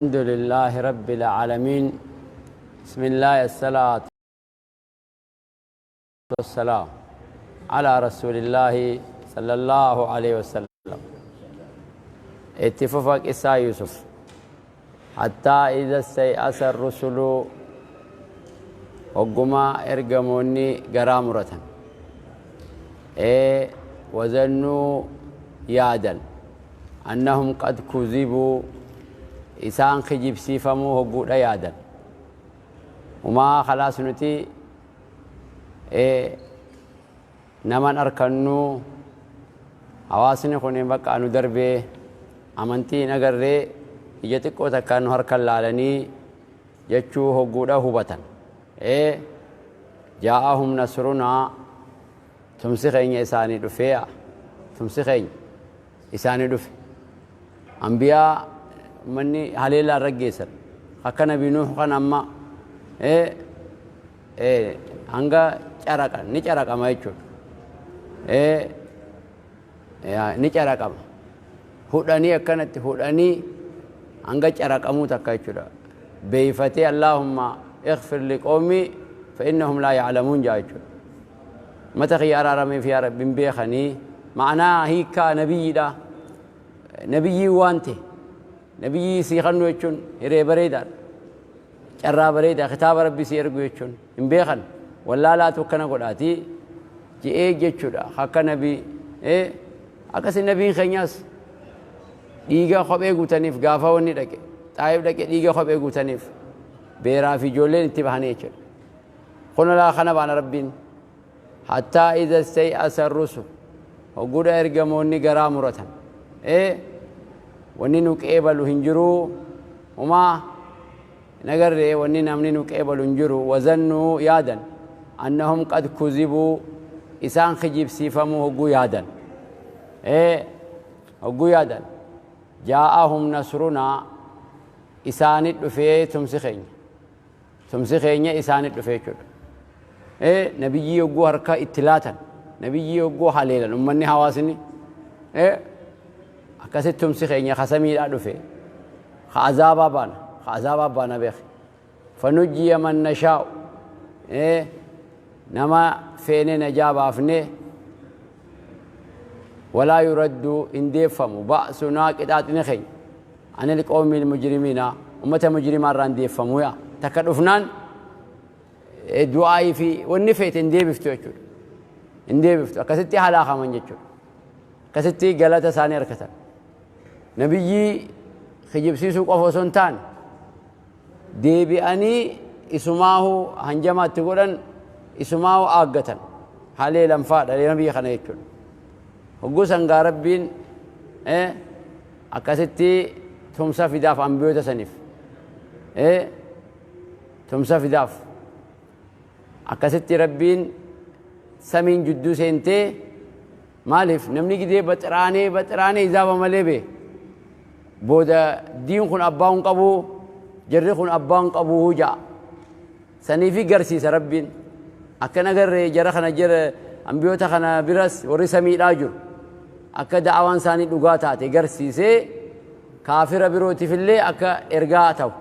الحمد لله رب العالمين. بسم الله الصلاة والسلام على رسول الله صلى الله عليه وسلم. اتفاق إسا يوسف حتى إذا استيأس الرسل وقما إرقموني قرامرة إيه وظنوا يادا أنهم قد كذبوا إسان خجب سيفمو هقود يادا وما خلاص نتي إيه نمان أركنو hawaasni kun bakka anu darbee amantii hin agarree ija xiqqoo takkaan nu harkan laalanii jechuu hogguudha hubatan. Jaa'ahum nasrunaa tumsi keenya isaanii dhufee, tumsi keenya isaanii dhufe. Ambiyaa manni haleellaa irra geessan akka Nabi Nuuh kan amma hanga caraqan ni caraqama jechuudha. Ni caraqama. Hudhanii akkanatti hudhanii hanga caraqamuu takka jechuudha. Beeyfatee Allaahumma ighfir liqawmi fa innahum laa ya'lamuun jaa jechuudha. Mata kiyya araarameef yaa Rabbi hin beekanii ma'anaa hiikkaa nabiyyiidha. Nabiyyii waan ta'e nabiyyii sii kannu jechuun hiree bareedaadha. Carraa bareedaa kitaaba Rabbi sii ergu jechuun hin beekan wallaalaatu akkana godhaatii je'ee jechuudha. Akka nabii akkasi nabiin keenyaas dhiiga kophee guutaniif gaafa wanni dhaqe Xaayif dhaqe dhiiga kophee guutaniif beeraa fi ijoolleen itti bahanii jechuudha. Kun laa kana baana Rabbiin hattaa idha istay'asa rusul hogguudha ergamoonni garaa muratan wanni nu qeebalu hin jiru humaa nagarree wanni namni nu qeebalu hin jiru wazannuu yaadan annahum qad kuzibuu isaan kijibsiifamuu hogguu yaadan hogguu yaadan jaa'ahum nasrunaa isaanit dhufee tumsi keenya tumsi keenya isaanit dhufee jechuudha. Nabiyyii hogguu harka itti laatan nabiyyii hogguu haleelan ummanni hawaasni akkasitti tumsi keenya kasamiidhaa dhufe ka azaabaa baana ka azaabaa baana beeke fanujjiya man nashaa'u nama feene najaa baafne walaa yuraddu hin deeffamu ba'sunaa qixaaxni keenya anil qawmi almujrimiina ummata mujrimaa irraa hin deeffamu yaa takka dhufnaan du'aayii fi wanni feete hin deebiftu jechuudha. Hin deebiftu akkasitti halaakaman jechuudha. Akkasitti galata isaanii argatan. Nabiyyii kijibsiisuu qofa osoo hin taane deebi'anii isumaahu hanjamaatti godhan isumaahu aaggatan haleelan faadha nabiyyi kana jechuudha. Hogguu sangaa Rabbiin akkasitti tumsa fidaaf ambiyoota saniif tumsa fidaaf akkasitti Rabbiin samiin jidduu seentee maaliif namni gidee baxiraanee baxiraanee izaaba malee bee booda diin kun abbaa hin qabu jarri kun abbaa hin qabu ja'a saniifi garsiisa Rabbiin akka nagarree jara kana jara ambiyoota kana biras warri samiidhaa jiru akka da'awaan isaanii dhugaa taate garsiisee kaafira birootiif illee akka ergaa ta'u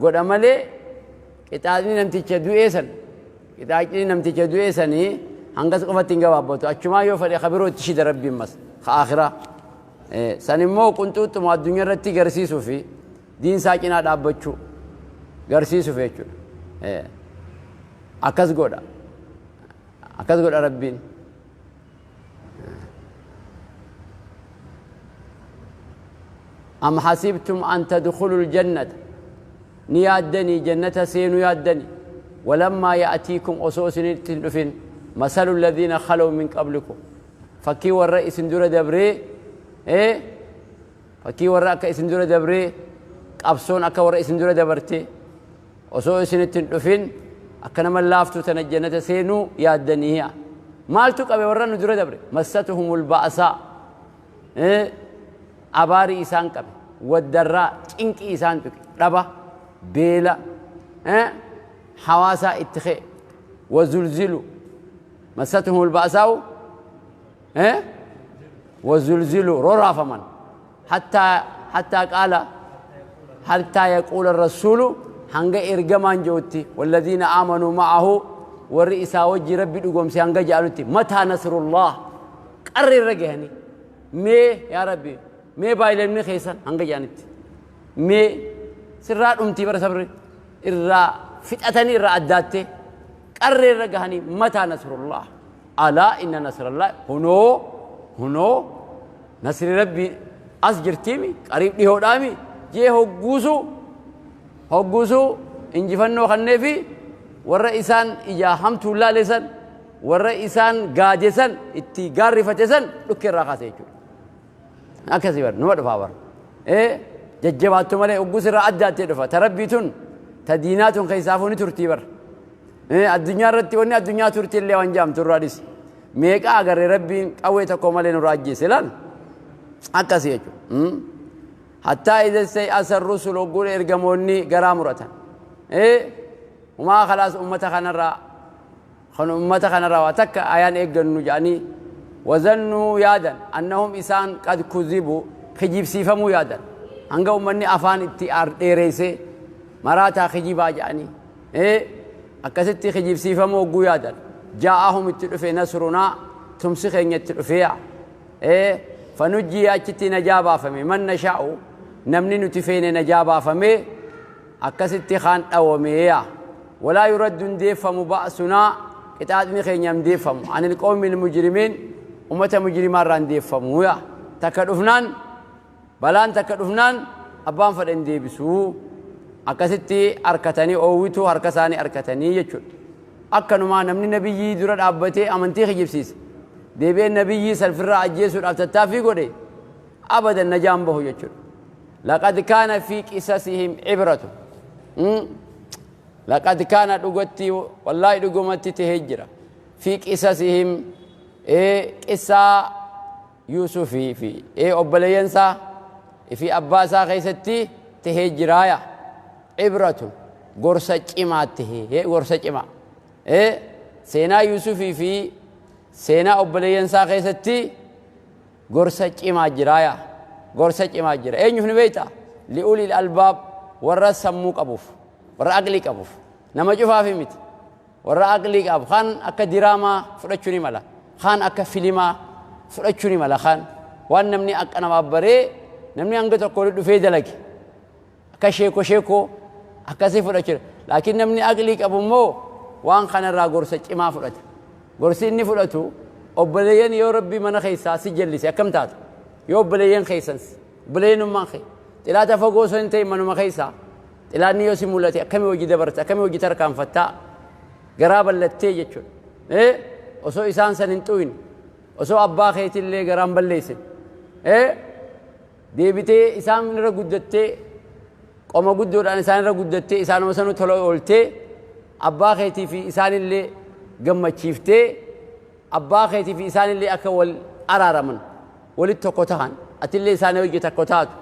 godha malee qixaaxni namticha du'ee san qixaaxni namticha du'ee sanii hangas qofatti hin gabaabbatu achumaa yoo fedhe ka biroo itti shida Rabbiin mas ka akhiraa san immoo qunxuuxxuma addunyaa irratti garsiisuu fi diinsaa cinaa dhaabbachuu garsiisuuf jechuudha. Akkas godha akkas godha Rabbiin. أم حسبتم أن تدخلوا الجنة نيادني جنة سينو يادني ولما يأتيكم أسوس تلفين مثل الذين خلوا من قبلكم فكي والرئيس دور دبري فكي والرئيس دور دبري قبصون أكا والرئيس دور دبرتي أسوس تلفين أكنما لافتو تنجنة سينو يادني هي مالتو قبل ورن دور دبري مستهم البأساء أباري إسان قبل والدراء إنك إسان تك ربا بيلا حواسا اتخي وزلزلوا مستهم البأساء وزلزلوا ررا فمن حتى قال Hattaa yaquula rasuulu, hanga ergamaan je'utti, walladhiina aamanuu ma'ahu, warri isaa wajji Rabbi dhugoomse hanga je'anutti, mataa nasrullah, qarri irra gahanii, mee yaa Rabbi, mee baay'ilamni keessan hanga je'anitti, mee sirraa dhumtii bara sabri irraa fixatanii irraa addaattee qarree irra gahanii, mataa nasrullah, alaa inna nasrallah, hunoo hunoo nasri Rabbi as jirtiimi, qariib dhihoodhaami jee hogguusu injifannoo kanneefi warra isaan ijaa hamtuun laalesan, warra isaan gaajesan, itti gaarrifate san dhukkee irraa kaase jechuudha. Akkasii bara numa dhufaa bara. Jajjabaattu malee hogguus irraa addaattee dhufa. Ta Rabbii tun, ta diinaa tun keessaafuu ni turtii bara. Addunyaa irratti wanni addunyaa turtii illee waan jaamtu irraa dhisi. Meeqa agarree Rabbiin qawwee tokko malee nurraa ajjeese laal. Akkasii jechuudha. Hattaa idha istay'asa rusul, hogguun ergamoonni garaa muratan. Humaa khalaas, ummata kanarraa kan ummata kanarraa waa takka ayaan eeggannu jedhanii, wazannuu yaadan, annahum isaan, qad kuzibu, kijibsiifamuu yaadan, hanga ummanni afaan itti dheereessee maraataa kijibaa jedhanii akkasitti kijibsiifamuu hogguu yaadan, jaa'ahum itti dhufe, nasrunaa, tumsi keenya itti dhufeeya. Fanujjii, achitti najaa baafame, man nashaa'u, namni nuti feene najaa baafame, akkasitti kaan dhawameeya. Walaa yuraddu, hin deeffamu, ba'sunaa, qixaaxni keenya hin deeffamu, anil qawmi mujrimiin, ummata mujrimaa irraa hin deeffamu ya. Takka dhufnaan balaan, takka dhufnaan abbaan fedhe hin deebisuu. Akkasitti harkatanii oowwituu harka isaanii harkatanii jechuudha. Akkanumaa namni nabiyyii dura dhaabbatee amantii kijibsiise, deebi'ee nabiyyii salfirraa ajjeesuudhaaf tattaaffii godhe, abadan najaan bahu jechuudha. Laqad kaana fi qisasihim cibratu. Laqad kaana, dhugatti, wallaahi dhugumatti tahee jira, fi qisasihim, qissaa Yuusufii fi obboleeyyansaa fi abbaa isaa keessatti tahee jiraaya, cibratu, gorsa cimaa tahee, gorsa cimaa. Seenaa Yuusufii fi seenaa obboleeyyansaa keessatti gorsa cimaa jiraaya, gorsa cimaa jira. Eenyuuf ni beekta? Li'ulil albaab, warra sammuu qabuuf, warra aqlii qabuuf. Nama cufaafi miti, warra aqlii qabu. Kaan akka diraamaa fudhachuu ni mala, kaan akka filimaa fudhachuu ni mala, kaan waan namni akka namaaf baree, namni hanga tokko dhufee dalage akka sheeko sheekoo akkasii fudhachuu. Laakiin namni aqlii qabu immoo waan kanarraa gorsa cimaa fudhata. Gorsi inni fudhatu, obboleeyyan yoo Rabbi mana keessaa si jallise akkam taata? Yoo obboleeyyan keessan, obboleeyyanummaan kee xilaata fagoo osoo hin ta'in manuma keessaa xilaanni yoo si mul'ate, akkamii hojii dabarta? Akkamii hojii tarkaanfattaa? Garaa bal'attee jechuudha. Osoo isaan san hin xu'in, osoo abbaa keetillee garaan balleessin, deebitee isaan irra guddattee, qoma guddoodhaan isaan irra guddattee, isaanuma sanuu tola ooltee, abbaa keetii fi isaanillee gammachiiftee, abbaa keetii fi isaanillee akka wal araaraman, walitti tokko tahan, atillee isaanii hojii tokko taatu,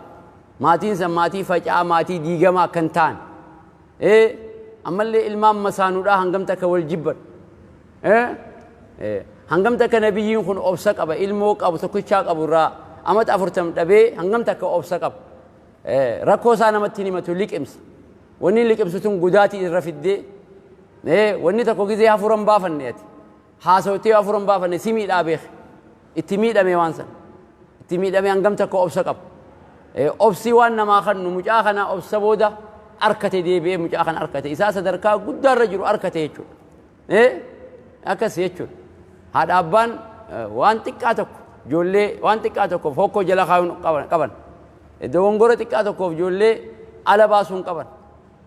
maatiin san maatii faca'aa, maatii diigamaa akka hin taane, ammallee ilmaan masaanuudhaa hangam takka wal jibban, hangam takka nabiyyiin kun obsa qaba, ilmoo qabu tokkichaa qabu irraa amata 40 dhabee hangam takka obsa qaba. Rakkoo isaa namatti hin himatu, liqimsa. Wanni liqimsu tun gudaatii irra fiddee, wanni tokko gizee hafuuran baafanne, ati haasawtee hafuuran baafanne, si miidhaa beeke, itti miidhame, waan sana itti miidhame, hangam takka obsa qaba. Obsii waan namaa kannu mucaa kana obsa booda arkate, deebi'ee mucaa kana arkate, isaa sadarkaa guddaarra jiru arkate jechuudha. Akkas jechuudha. Haadha abbaan waan xiqqaa tokko ijoollee waan xiqqaa tokkoof hokkoo jala kaayuun qaban. Dogongora xiqqaa tokkoof ijoollee ala baasuun qaban.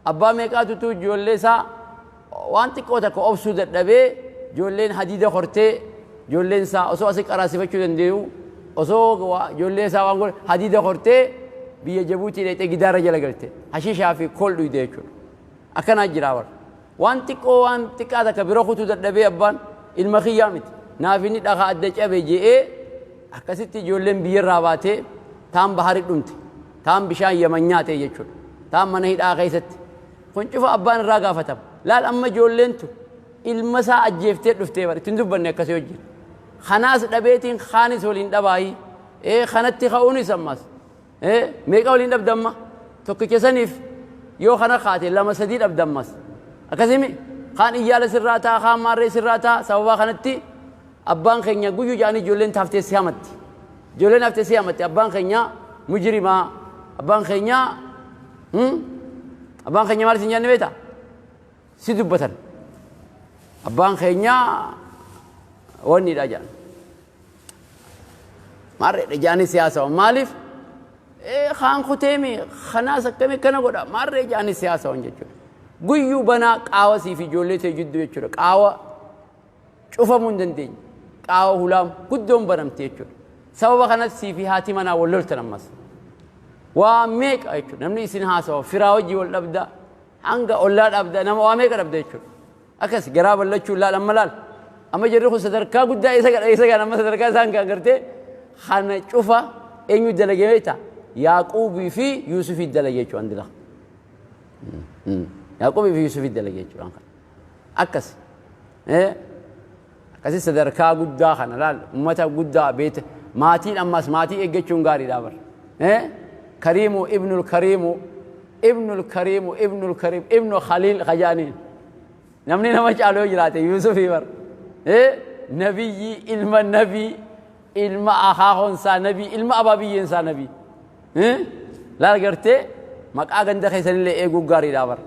Abbaa meeqaatutu ijoollee isaa waan xiqqoo takka obsuu dadhabee, ijoolleen hadiida hortee, ijoolleen isaa osoo asii qaraasifachuu danda'u, osoo ijoollee isaa waan godhe, hadiida hortee biyya Jabuutii dhaqxee gidaara jala galte, hashiishaa fi kool dhuyde jechuudha. Akkanaa jira bara. Waan xiqqoo, waan xiqqaa takka bira kutuu dadhabee, abbaan ilma kiyyaa miti, naaf inni dhakaa adda cabe je'ee, akkasitti ijoolleen biyyarraa baatee taan bahari dhumte, taan bishaan Yaman nyaate jechuudha. Taan mana hidhaa keessatti. Kun cufa abbaan irraa gaafatama. Laal, amma ijoolleentu ilma isaa ajjeeftee dhuftee bara ittiin dubbanne akkasii wajjin. Kanaas dhabeetiin kaanis waliin dhabaayi. Kanatti ka'uunis ammas. Meeqa waliin dhabda amma? Tokkicha saniif yoo kana kaate lama sadii dhabdammas. Akkasimi kaan iyyaala sirraa ta'a, kaan maarree sirraa ta'a. Sababaa kanatti abbaan keenya guyyuu jedhanii ijoolleen taaftee si hamatti. Ijoolleen haftee si hamatti. Abbaan keenya mujrimaa. Abbaan keenya abbaan keenya maal isin jenne beektaa? Si dubbatan. Abbaan keenya wannidha jedhan. Maarreedha jedhanii siyaasa. Maaliif? Kaan kuteemi kanaas akkamii akkana godha maarree jedhanii siyaasa jechuudha. Guyyuu banaa qaawa siif ijoollee ta'e jidduu jechuudha. Qaawa cufamuu hin dandeenye. Qaawa hulaam guddoon banamte jechuudha. Sababa kanatti siif haati manaa wal loltan ammas. Waa meeqa jechuudha. Namni isin haasawa firaa hojii wal dhabda, hanga ollaa dhabda, nama waa meeqa dhabda jechuudha. Akkas garaa bal'achuu laal amma laal. Amma jarri kun sadarkaa guddaa isa gadha isa gadha amma sadarkaa isaan kan gartee kana cufa eenyu dalagee beektaa? Yaaquubii fi Yuusufii dalagee jechuudha andila. Yaaquubii fi Yuusufii dalagee jechuudha. Akkas. Akkasi sadarkaa guddaa kana laal ummata guddaa beete maatiin ammas maatii eeggachuun gaariidha bar. Kariimu ibnul Kariimu ibnul Kariimu ibnul Kariim ibnu Khaliil kajaaniin. Namni nama caalu yoo jiraate Yuusufii bar. Nabiyyi ilma nabii ilma akaakoonsaa nabii ilma abaabiyyeensaa nabii. Laal gartee maqaa ganda keessanillee eeguu gaariidha bar.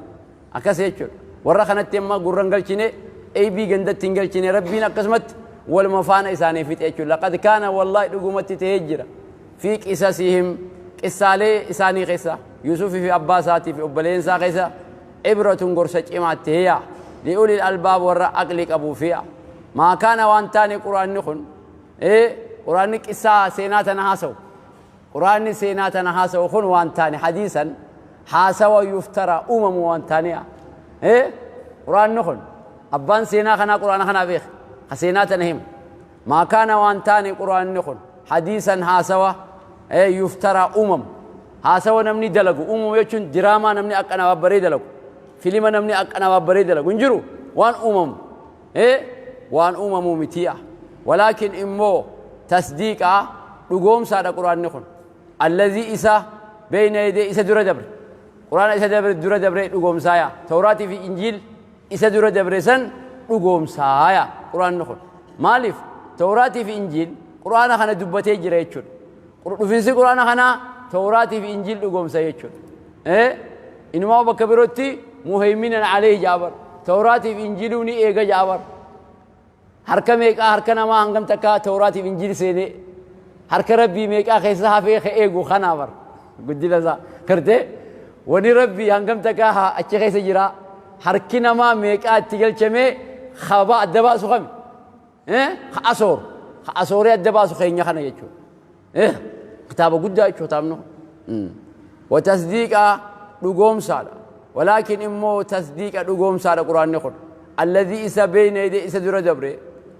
Akkas jechuudha. Warra kanatti amma gurra hin galchine, eebii gandatti hin galchine, rabbiin akkasumatti waluma faana isaanii fixe jechuudha. Laqad kaana wallaahi dhugumatti ta'ee jira. Fi qisasihim qissaalee isaanii keessa Yuusufii fi abbaa isaatii fi obboleessaa keessa ibratun gorsa cimaatti hiya. Li'ulil albaab warra aqli qabuu fi'a. Maa kaana waan taane quraanni kun quraanni qissaa seenaa tana haasa'u. Quraanni seenaa tana haasa'u kun waan taane hadiisan haasawa yuftara uumamu waan taane'a. Quraanni kun abbaan seenaa kanaa quraana kanaa beeka. Ka seenaa tana himu. Maa kaana waan taane quraanni kun hadiisan haasawa yuftara uumamu. Haasawa namni dalagu uumamu jechuun diraamaa namni akka namaa baree dalagu. Filima namni akka namaa baree dalagu hin jiru waan uumamu. Waan uumamu miti'a. Walaakin immoo tasdiiqaa dhugoomsaadha quraanni kun. Allazii isa beeyna yadee isa dura dabre. Quraana isa dabre dura dabre dhugoomsaaya. Tawraatii fi Injiil isa dura dabre san dhugoomsaaya quraanni kun. Maaliif? Tawraatii fi Injiil quraana kana dubbatee jira jechuudha. Dhufinsi quraana kanaa Tawraatii fi Injiil dhugoomsa jechuudha. Inumaa bakka birootti muheeyminan alayhi jaabar. Tawraatii fi Injiiluu ni eega jaabar. Harka meeqaa harka namaa hangam takkaa Tawraatii fi Injiil seenee harka rabbii meeqaa keessa hafee ka eegu kanaa bar. Guddina isaa gartee wani rabbii hangam takkaa achi keessa jira harki namaa meeqaa itti galchamee kabaa adda baasu kami? Ka asoor ka asooree adda baasu keenya kana jechuudha. Kitaaba guddaa jechuudha kitaabni kun. Wa tasdiiqa dhugoomsaadha. Walaakin immoo tasdiiqa dhugoomsaadha quraanni kun. Alladhii isa beeyna yadee isa dura dabre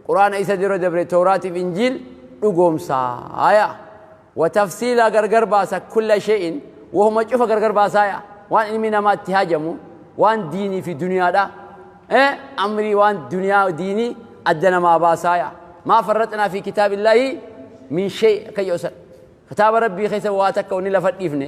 quraana isa dura dabre Tawraatiif Injiil dhugoomsaaya. Wa tafsiila gargar baasa kulla shay'in wahuma cufa gargar baasaaya. Waan ilmi namaa itti hajamu waan diinii fi duniyaadha. Amrii waan duniyaa diinii adda namaa baasaaya. Maa farraxnaa fi kitaabillaahi min shay akka jedhu san. Kitaaba rabbii keessa waa takka wanni lafa dhiifne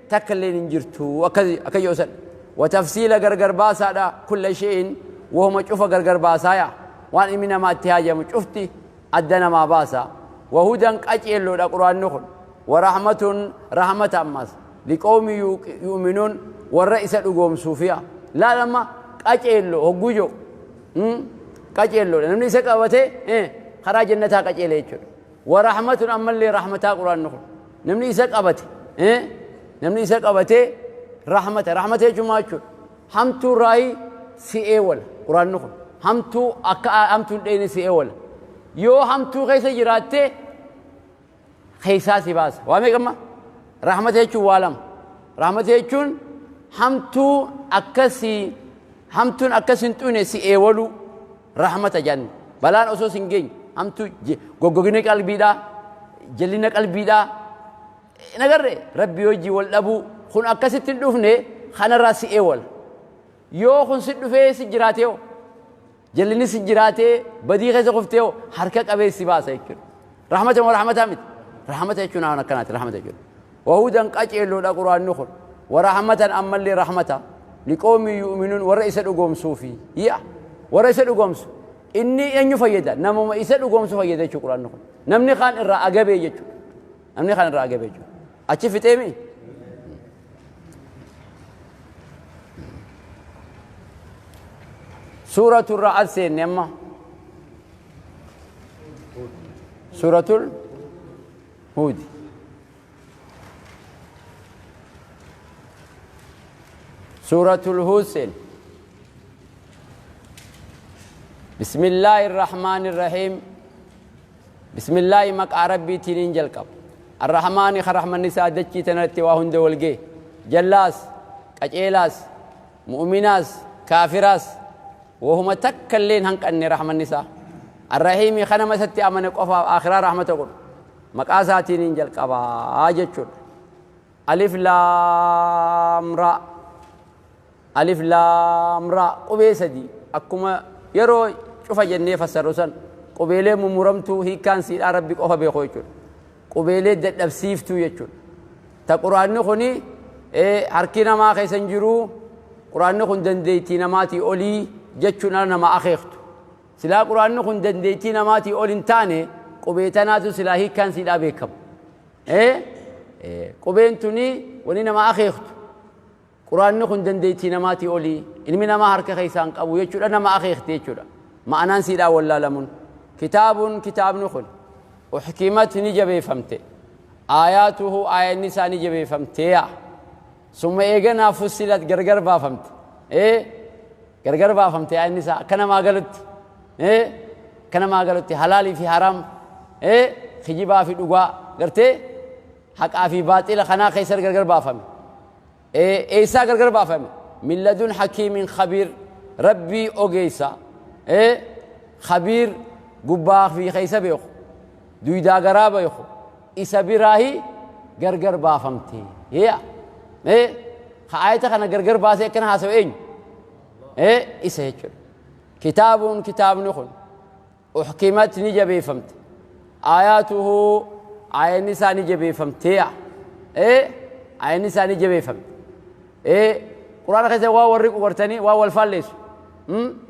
takka illee hin jirtu akka jedhu san. Wa tafsiila gargar baasaadha kulla shay'in wahuma cufa gargar baasaaya. Waan ilmi namaa itti hajamu cufti adda namaa baasa. Wa hudan qaceelloodha quraanni kun. Wa rahmatun rahmata ammas. Liqoomi yu'minuun warra isa dhugoomsuufiya. Laal amma qaceelloo hogguu jiru. Qaceelloodha. Namni isa qabate karaa jannataa qaceele jechuudha. Wa rahmatun ammallee rahmataa quraanni kun. Namni isa qabate namni isa qabate rahmata. Rahmata jechuun maal jechuudha? Hamtuu raayii si eewala quraanni kun. Hamtuu akka hamtuun dheeyne si eewala. Yoo hamtuu keessa jiraatte keessaa si baasa. Waa meeqamma? Rahmata jechuun waa lama. Rahmata jechuun hamtuu akkasii hamtuun akkas hin xune si eewaluu rahmata jenna. Balaan osoo si hin geenye hamtuu goggogina qalbiidhaa, jallina qalbiidhaa nagarre rabbi hojii wal dhabuu kun akkasitti hin dhufne kanarraa si eewala. Yoo kun si dhufee si jiraate hoo jallinni si jiraatee badii keessa kuftee hoo harka qabee si baasa jechuudha. Rahmata moo rahmataa miti? Rahmata jechuun waan akkanaati rahmata jechuudha. Wahudan qaceelloodha quraanni kun. Warahmatan ammallee rahmata. Liqoomii yu'minuun warra isa dhugoomsuufi. Yaa warra isa dhugoomsu. Inni eenyu fayyada? Namuma isa dhugoomsu fayyada jechuudha quraanni kun. Namni kaan irraa agabee jechuudha. Namni kaan irraa agabee jechuudha. Achi fixeemi? Suuratul Ra'ad seenne amma. Suuratul Huud. Suuratul Huud seenne. بسم الله الرحمن الرحيم. بسم الله مقع ربي تنين جلقب. الرحمن خرحمن نساء دجي تنرتي واهند والجي. جلاس، قجيلاس، مؤمناس، كافراس. وهم تكلين هنك أني رحمن النساء. الرحيم خنم ستي أمن قفا آخر رحمة قل. مقاساتي ننجل قبا آجتشون. ألف لام را. ألف لام را. قبيسدي. أكما يرو شوف جنة فسروسن. قبيلة ممرمتو هي كان سيد ربي قفا بيخويتشون. قبيلة دبسيفتو يتشون. تقرأني خني إيه حركنا ما خيسنجرو. قرآن خن دنديتي نماتي أولي جتشون أنا ما أخيخت. سلا قرآن خن دنديتي نماتي أولين تاني قبيتناتو سلا هي كان سيد أبيكم. إيه إيه قبينتوني ونينا ما أخيخت. قرآن خن دنديتي نماتي أولي إنمنا ما حركة خيسان أبو يجور أنا ما أخيخت يجور ما أنا سيد ولا لمن. كتاب كتاب نخل وحكيمت نجبي فهمت آياته آية النساء نجبي فهمت ثم إيجنا فصلت غرغر بافهمت إيه غرغر بافهمت آية النساء كنا ما قلت إيه كنا ما قلت حلالي في حرام إيه خجبا في دغوا قرتي حق في باطل خنا خيسر غرغر بافهم إيه إيسا غرغر بافهم من لدن حكيم خبير ربي أوجيسا إيه خبير قباخ في خيسا بيخو دويدا غرابة يخو إيسا براهي غرغر بافهمتي يا إيه خايته خنا غرغر باسه كنا حاسب إيه إيه إيسا هيك كتاب كتاب نخل أحكمت نجبي فهمت آياته آية نساء نجبي فهمت إيه آية نساء نجبي فهمت إيه قرآن خيسا واو ورق ورتني واو الفاليس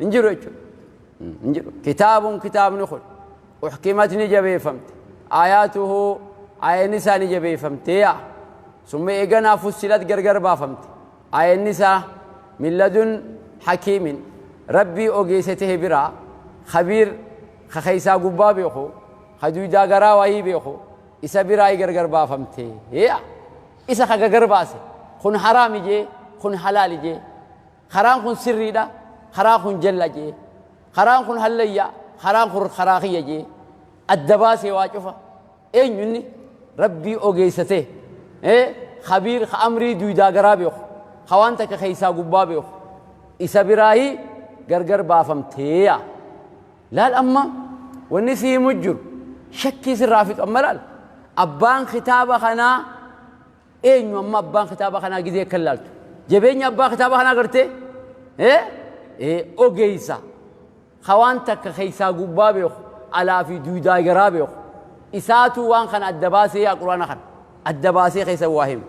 نجرو هيك نجرو كتاب كتاب نخل أحكمت نجبي فهمت آياته آية نساء نجبي فهمت ثم إيجنا فصلت غرغر بافهمت آية النساء من لدن حكيم ربي أوجيسته برا خبير خخيسا قبا بيخو خدودا غرا واي بيخو إسا براي غرغر بافهمت يا إسا خغغر باسه خن حرام جي خن حلال جي حرام خن سري دا حرام خن جل جي حرام خن حليا حرام خن خراخيه جي الدباسه واجفه اينني ربي أوجيسته إيه خبير خأمري دويدا غرا بيخو خوانتك خيسا قبا بيخو إسا براهي غرغر بافهمتيا لا الأمة والنسي مجر شكي سر رافض أما لا أبان خطابة خنا إيه أما أبان خطابة خنا جزي كلالت جبين أبان خطابة خنا قرتي إيه إيه أوجيسا خوانتك خيسا قبا بيخو على في دويدا غرا بيخو إساتو وان خنا الدباسي يا قرآن خنا الدباسي خيسا واهم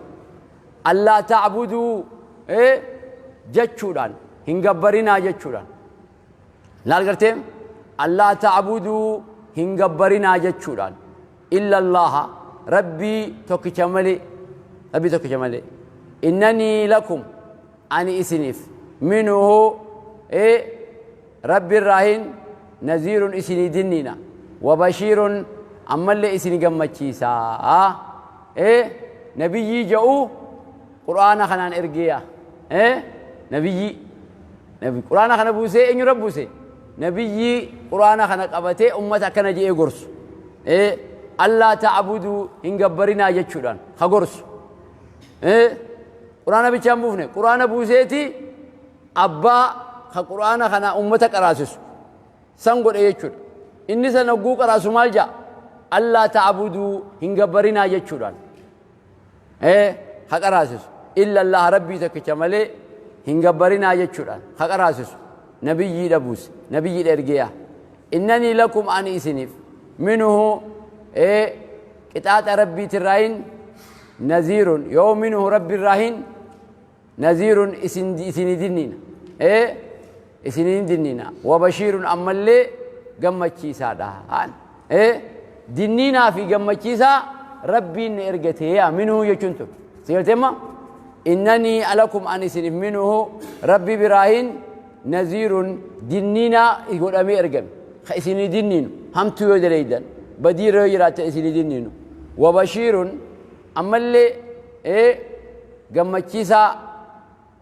ألا تعبدوا إيه جتشودان هنجبرنا جتشودان لا قرتهم ألا تعبدوا هنجبرنا جتشودان إلا الله ربي توكي ربي توكي إنني لكم أني إسنف منه إيه ربي الراهن نذير إسني دنينا وبشير أما اللي إسني قمتشيسا إيه نبيي جاءوا قرآن خنان إرجيا إيه نبيي نبي قرآن خنا بوسي إن ربوسي نبيي قرآن خنا قبته أمته كنا جي قرص إيه الله تعبدوا إن جبرنا يجودان خقرص إيه قرآن بيجام بوفنه قرآن بوسيتي أبا خقرآن خنا أمته كراسس سانغور يجود إني سنقول كراسو مالجا الله تعبدوا إن جبرنا يجودان إيه خقراسس إلا الله ربي تكجمله هنجبرنا يجودان خقراسس نبيي دبوس نبيي الإرجيا إنني لكم أني إسنف منه إيه قطعة ربي تراين نذير يومنه رب الراهن نذير إسن دنينا إيه إسن دنينا وبشير أما اللي قمتشيسا دهان إيه دنينا في قمتشيسا ربي إرقته يا منه يجنتم سيرتما إنني لكم أن إسن منه ربي براهن نذير دنينا يقول أمي إرقم إسن دنين هم تيو دليدا بدير يرات إسن دنين وبشير أما اللي إيه قمتشيسا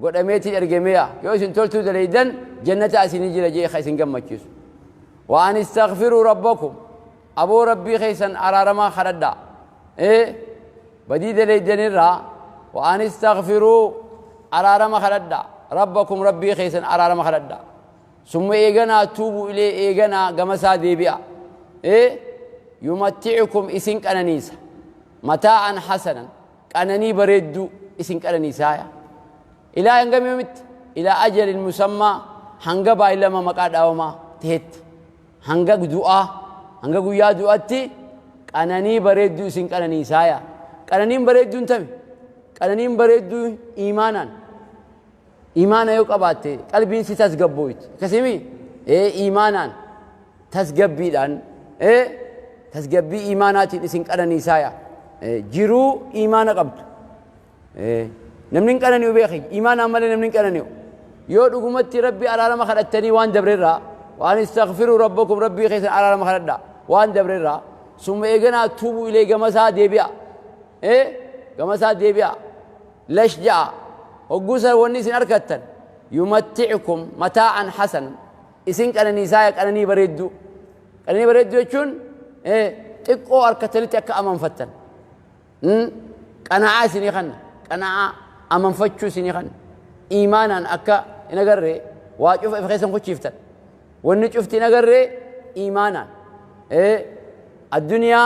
قد أميتي إرقمية يوسن تلتو دليدا جنة أسن جل جي خيسن قمتشيس وأن استغفروا ربكم أبو ربي خيسن أرارما خردا إيه بدي دليدا الرا وأن استغفروا أرارما خردا ربكم ربي خيسن أرارما خردا ثم إيغنا توبوا إليه إيغنا قمسا ديبيا إيه يمتعكم إسن كأنانيسا متاعا حسنا كأنني بريدو إسن كأنانيسا إلى أن يمت إلى أجل المسمى هنغبا إلا ما مقاد أو ما تهت هنغا دعاء هنغا قيا دعاتي كأنني بريدو إسن كأنانيسا كأنني بريدو انتمي كأنني بريدو إيمانا إيمانا يوكباتي قلبي نسي تسقبويت كسيمي إيه إيمانا تسقبيدان إيه تسقبي إيماناتي إسن كأنانيسا جرو إيمانا قبت إيه نمنين كأنني وبيخي إيمانا مالي نمنين كأنني يود أقومتي ربي على ما خلقتني وان دبررا وأن استغفروا ربكم ربي خيسا على ما خلقنا وان دبررا ثم إيغنا توبوا إليه قمسا ديبيا إيه قمسا ديبيا ليش جاء وقوسا ونيسن أركتن يمتعكم متاعا حسنا إسن كأنني سايق كأنني بريدو كأنني بريدو يجون إيه تقو أركتني تأكا أمان فتن قناعة سني خنا قناعة أمان فتشو سني خنا إيمانا أكا نقري واجوف إفخيسن خشيفتن ونشوفتي نقري إيمانا إيه الدنيا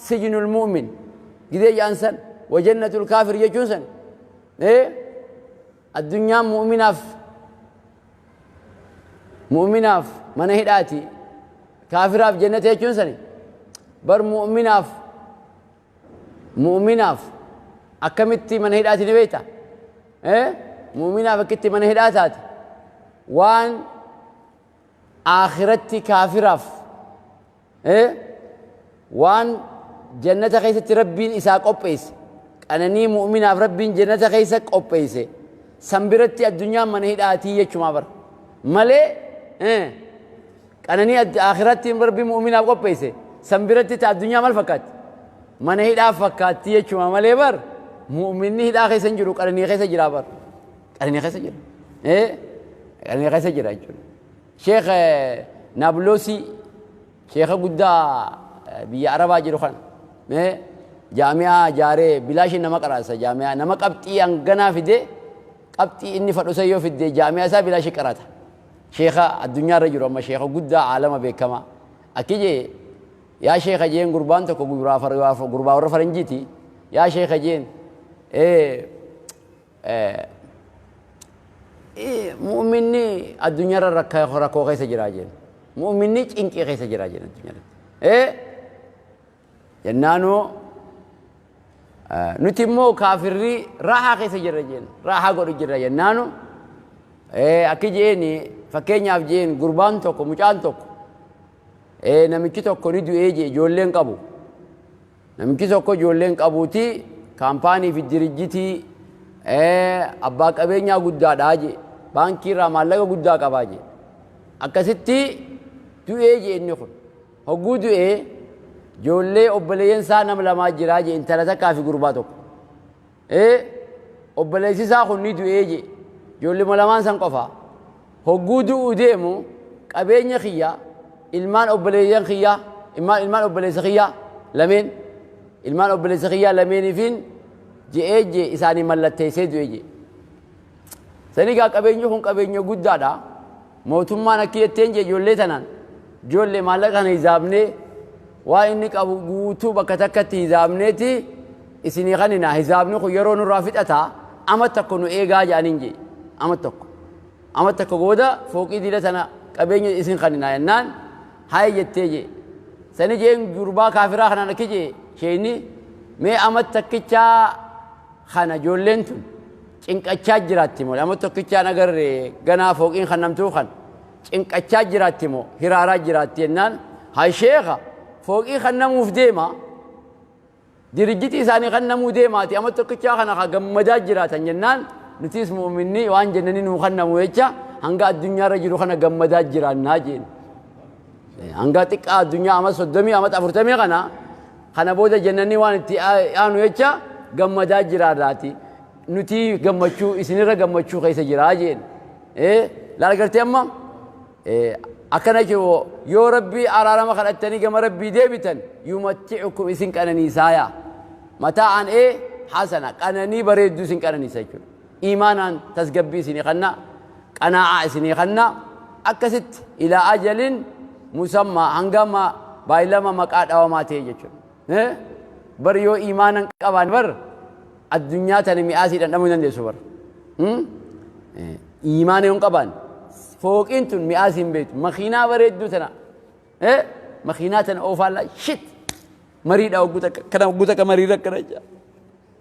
سجن المؤمن قد ينسن وجنة الكافر يجونسن إيه الدنيا مؤمنة مؤمنة من هداتي كافرة في جنة يجونسن بر مؤمنة مؤمنة أكملتي من هداتي نبيتا إيه مؤمنة فكتي من هداتات وان آخرتي كافرة إيه وان جنة خيسة ربين إساق أبيس أنني مؤمنة ربين جنة خيسة أبيس سنبرتي الدنيا من هداتي يجمع بر ملي إيه أنني آخرتي ربي مؤمنة أبيس سنبرتي الدنيا مال فكات من هدا فكاتي يجمع ملي بر مؤمني هدا خيسة جروك أنني خيسة جرا بر أنني خيسة جرا إيه أنني خيسة جرا شيخ نابلسي شيخ قدا بيعربا جروخان إيه جامعة جاري بلاش نما قراسة جامعة نما قبتي أنغنا في دي قبتي إني فرسيو في دي جامعة سا بلاش قراتا شيخ الدنيا رجل أما شيخ قدا عالم بكما أكيد يا شيخ جين قربان تكو قربا ورفرنجيتي يا شيخ جين إيه إيه إيه مؤمني الدنيا ركا ركو خيس جراجين مؤمني إنكي خيس جراجين الدنيا إيه جنانو نتيمو كافري راحة خيس جراجين راحة قرو جراجين نانو إيه أكيد فكين يافجين قربان توكو مجان توكو إيه نمكي توكو ندو إيجي جولين قبو نمكي توكو جولين قبوتي كامباني في الدرجتي إيه أباك أبينيا قدا داجي بانكي رامالله قدا كباجي أكستي تو إيجي إني خل هجودو إيه جولي أبليين سانم لما جراجي إن ثلاثة كافي قرباتك إيه أبليسي ساخن ندو إيجي جولي ملمان سنقفا هجودو أديمو كأبينيا خيا إلمان أبليين خيا إلمان أبليس خيا لمن إلمان أبليس خيا لمن فين جي إيجي إساني ملتي سيدو إيجي سنيقا كأبينيو خن كأبينيو قد دا موتما نكيتين جي جولي تنان جولي مالك هنزابني وإنك أبو قوتو بكتكتي هزابنيتي إسني غننا هزابني خو يرون رافت أتا أما تكونو إيغا جانينجي أما تكو قودا فوق إيدي لتنا كأبينيو إسن خننا ينان هاي جتيجي سنجين جربا كافرا خنا نكيجي شيني Mee ama takkichaa kana ijoolleen tun cinqachaa jiraatti moo ama tokkichaan agarre ganaa fooqiin kan namtuu kan cinqachaa jiraatti moo hiraaraa jiraatti jennaan haa sheekha fooqii kan namuuf deema dirijjitii isaanii kan namuu deemaati ama tokkichaa kana ka gammadaa jiraatan jennaan nutis mu'minni waan jennanii nuu kan namu jecha hanga addunyaarra jiru kana gammadaa jiraannaa jeen. Hanga xiqqaa addunyaa ama 30 ama 40 kana booda jennanii waan itti aanu jecha gammadaa jiraarraati. Nuti gammachuu isinirra gammachuu keessa jiraa jeen. Laal gartee amma akkana jechuun yoo rabbii araarama kadhattanii gama rabbii deebitan yumatti'ukum isin qananiisaaya. Mataa'an hasana qananii bareedduu isin qananiisa jechuudha. Iimaanaan tasgabbii isinii kanna qanaa'aa isinii kanna akkasitti ilaa ajalin musammaa hangama baay'ilama maqaa dhawamaa ta'e jechuudha. Bar yoo iimaanan qabaan bar addunyaa tana mi'aasii dhandhamuu hin dandeessu bar. Iimaana yoo qabaan fooqiin tun mi'aasii hin beektu makiinaa bareedduu tana makiinaa tana oofaan shit mariidha hogguu takka kana hogguu takka marii rakkana jaa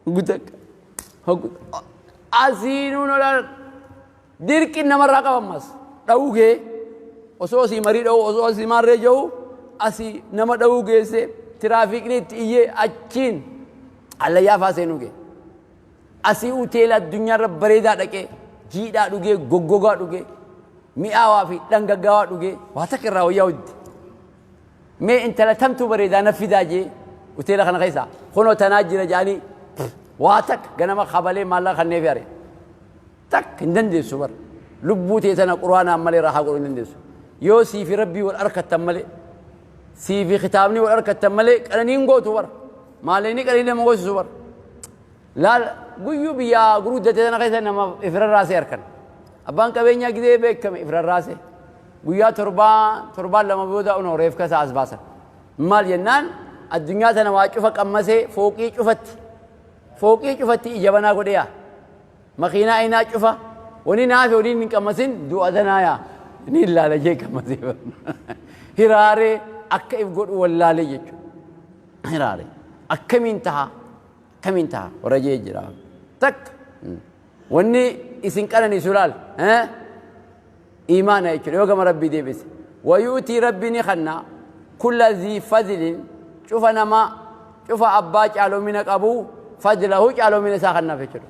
hogguu takka hogguu asiinuun olaan dirqi namarraa qabammas dha'uu gee osoo asii marii dha'uu osoo asii maarree jiru asii nama dha'uu geesse tiraafikni itti iyyee achiin allayyaa faa seenuu gee asii hoteela addunyaarra bareedaa dhaqee jiidhaa dhugee goggogaa dhugee mi'aawaa fi dhangaggaawaa dhugee waa takka irraa wayyaa hojjete mee intala tamtuu bareedaa na fidaa jee hoteela kana keessa kunoo tanaa jira jedhanii waa takka ganama kabalee maallaqa kanneef are takka hin dandeessu bar lubbuu tee tana quraanaan malee raahaa godhuu hin dandeessu yoo sii fi rabbii wal harkattan malee sii fi kitaabni wal harkattan malee qananiin gootu bar maallaqni qananii nama goosisu bar laal guyyuu biyya gurguddate tana keessa nama ifirarraasee harkan abbaan qabeenyaa gidee beekame ifirarraasee guyyaa torbaan lama booda unoo reefka isaa as baasan maal jennaan addunyaa tana waa cufa qammasee fooqii cufatti ija banaa godhee yaa makiinaa inaa cufa wani naafe waliin hin qammasin du'a tanaa yaa ni ilaala jee qammasee hiraaree akka if godhu wallaalee jechuudha hiraaree akkamiin taha warra jee jira takka wanni isin qananiisu laal iimaana jechuudha yoo gama rabbii deebise wayuutii rabbii ni kanna kulla zii fadlin cufa nama cufa abbaa caalomina qabu fadlahu caalomina isaa kannaaf jechuudha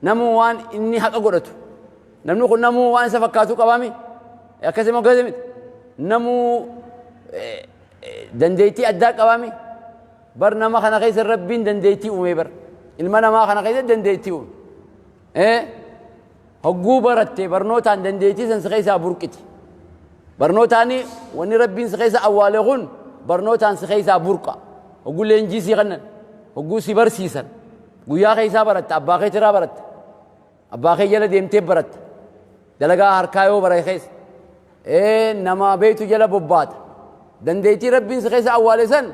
namuu waan inni haqa godhatu namni kun namuu waan isa fakkaatu qabaami akkasuma akkasii miti namuu dandeettii addaa qabaami bar nama kana keessa rabbiin dandeettii uume bar ilma namaa kana keessa dandeettii uume hogguu baratte barnootaan dandeettii san si keessaa burqiti barnootaani wanni rabbiin si keessa awwaale kun barnootaan si keessaa burqa hogguu leenjii si kennan hogguu si barsiisan guyyaa keessaa baratta abbaa keetirraa baratta abbaa kee jala deemtee baratta dalagaa harkaa yoo bare keessa nama beektu jala bobbaata dandeettii rabbiin si keessa awwaale san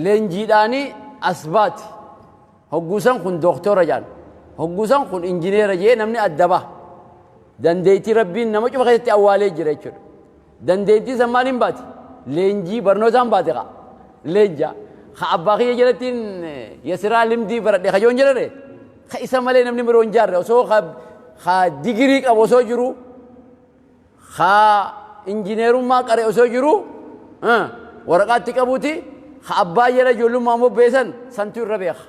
leenjiidhaanii as baati hogguusan kun dooktora jaan hogguusan kun injineera jee namni adda baha dandeettii rabbiin nama cufa keessatti awwaalee jira jechuudha dandeettii san maaliin baati leenjii barnootaan baate qa leenja ka abbaa kiyya jalattiin yasiraa limdii baradhe kajoon jedhare ka isa malee namni biroo hin jaarre osoo ka digirii qabu osoo jiru ka injineerummaa qare osoo jiru waraqaatti qabuuti ka abbaa jala ijoollummaa mobbeessan santu irra beeka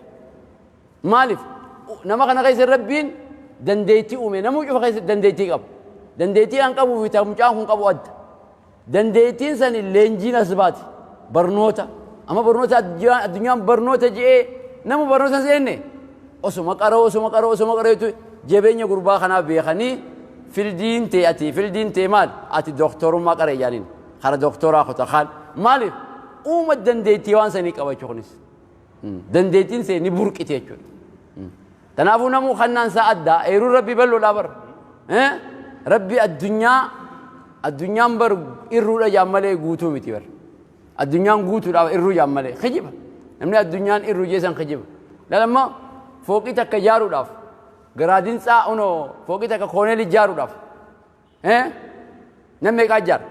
maaliif nama kana keessa rabbiin dandeettii uume namuu cufa keessa dandeettii qaba dandeettii an qabuu fi mucaan kun qabu adda dandeettiin sani leenjiin as baati barnoota amma barnoota addunyaan barnoota je'ee namu barnoota seenne osuma qaroo osuma qaroo osuma qaroo jabeenya gurbaa kanaaf beekanii fildiin tee ati fildiin tee maal ati dooktorummaa qaree jaaniin kara dooktoraa kuta kaan maaliif uuma dandeettii waan sanii qabachuu kunis dandeettiin see ni burqite jechuudha. Kanaafuu namuu kannaan isaa addaa eeruun rabbi bal'oodhaa bar rabbi addunyaan bar irruudha jaan malee guutuu miti bar addunyaan guutuudhaaf irruu jaan malee kijiba namni addunyaan irruu jeesan kijiba lalamma fooqii takka ijaaruudhaaf garaadinsaa unoo fooqii takka kooneel ijaaruudhaaf namni meeqaa ijaara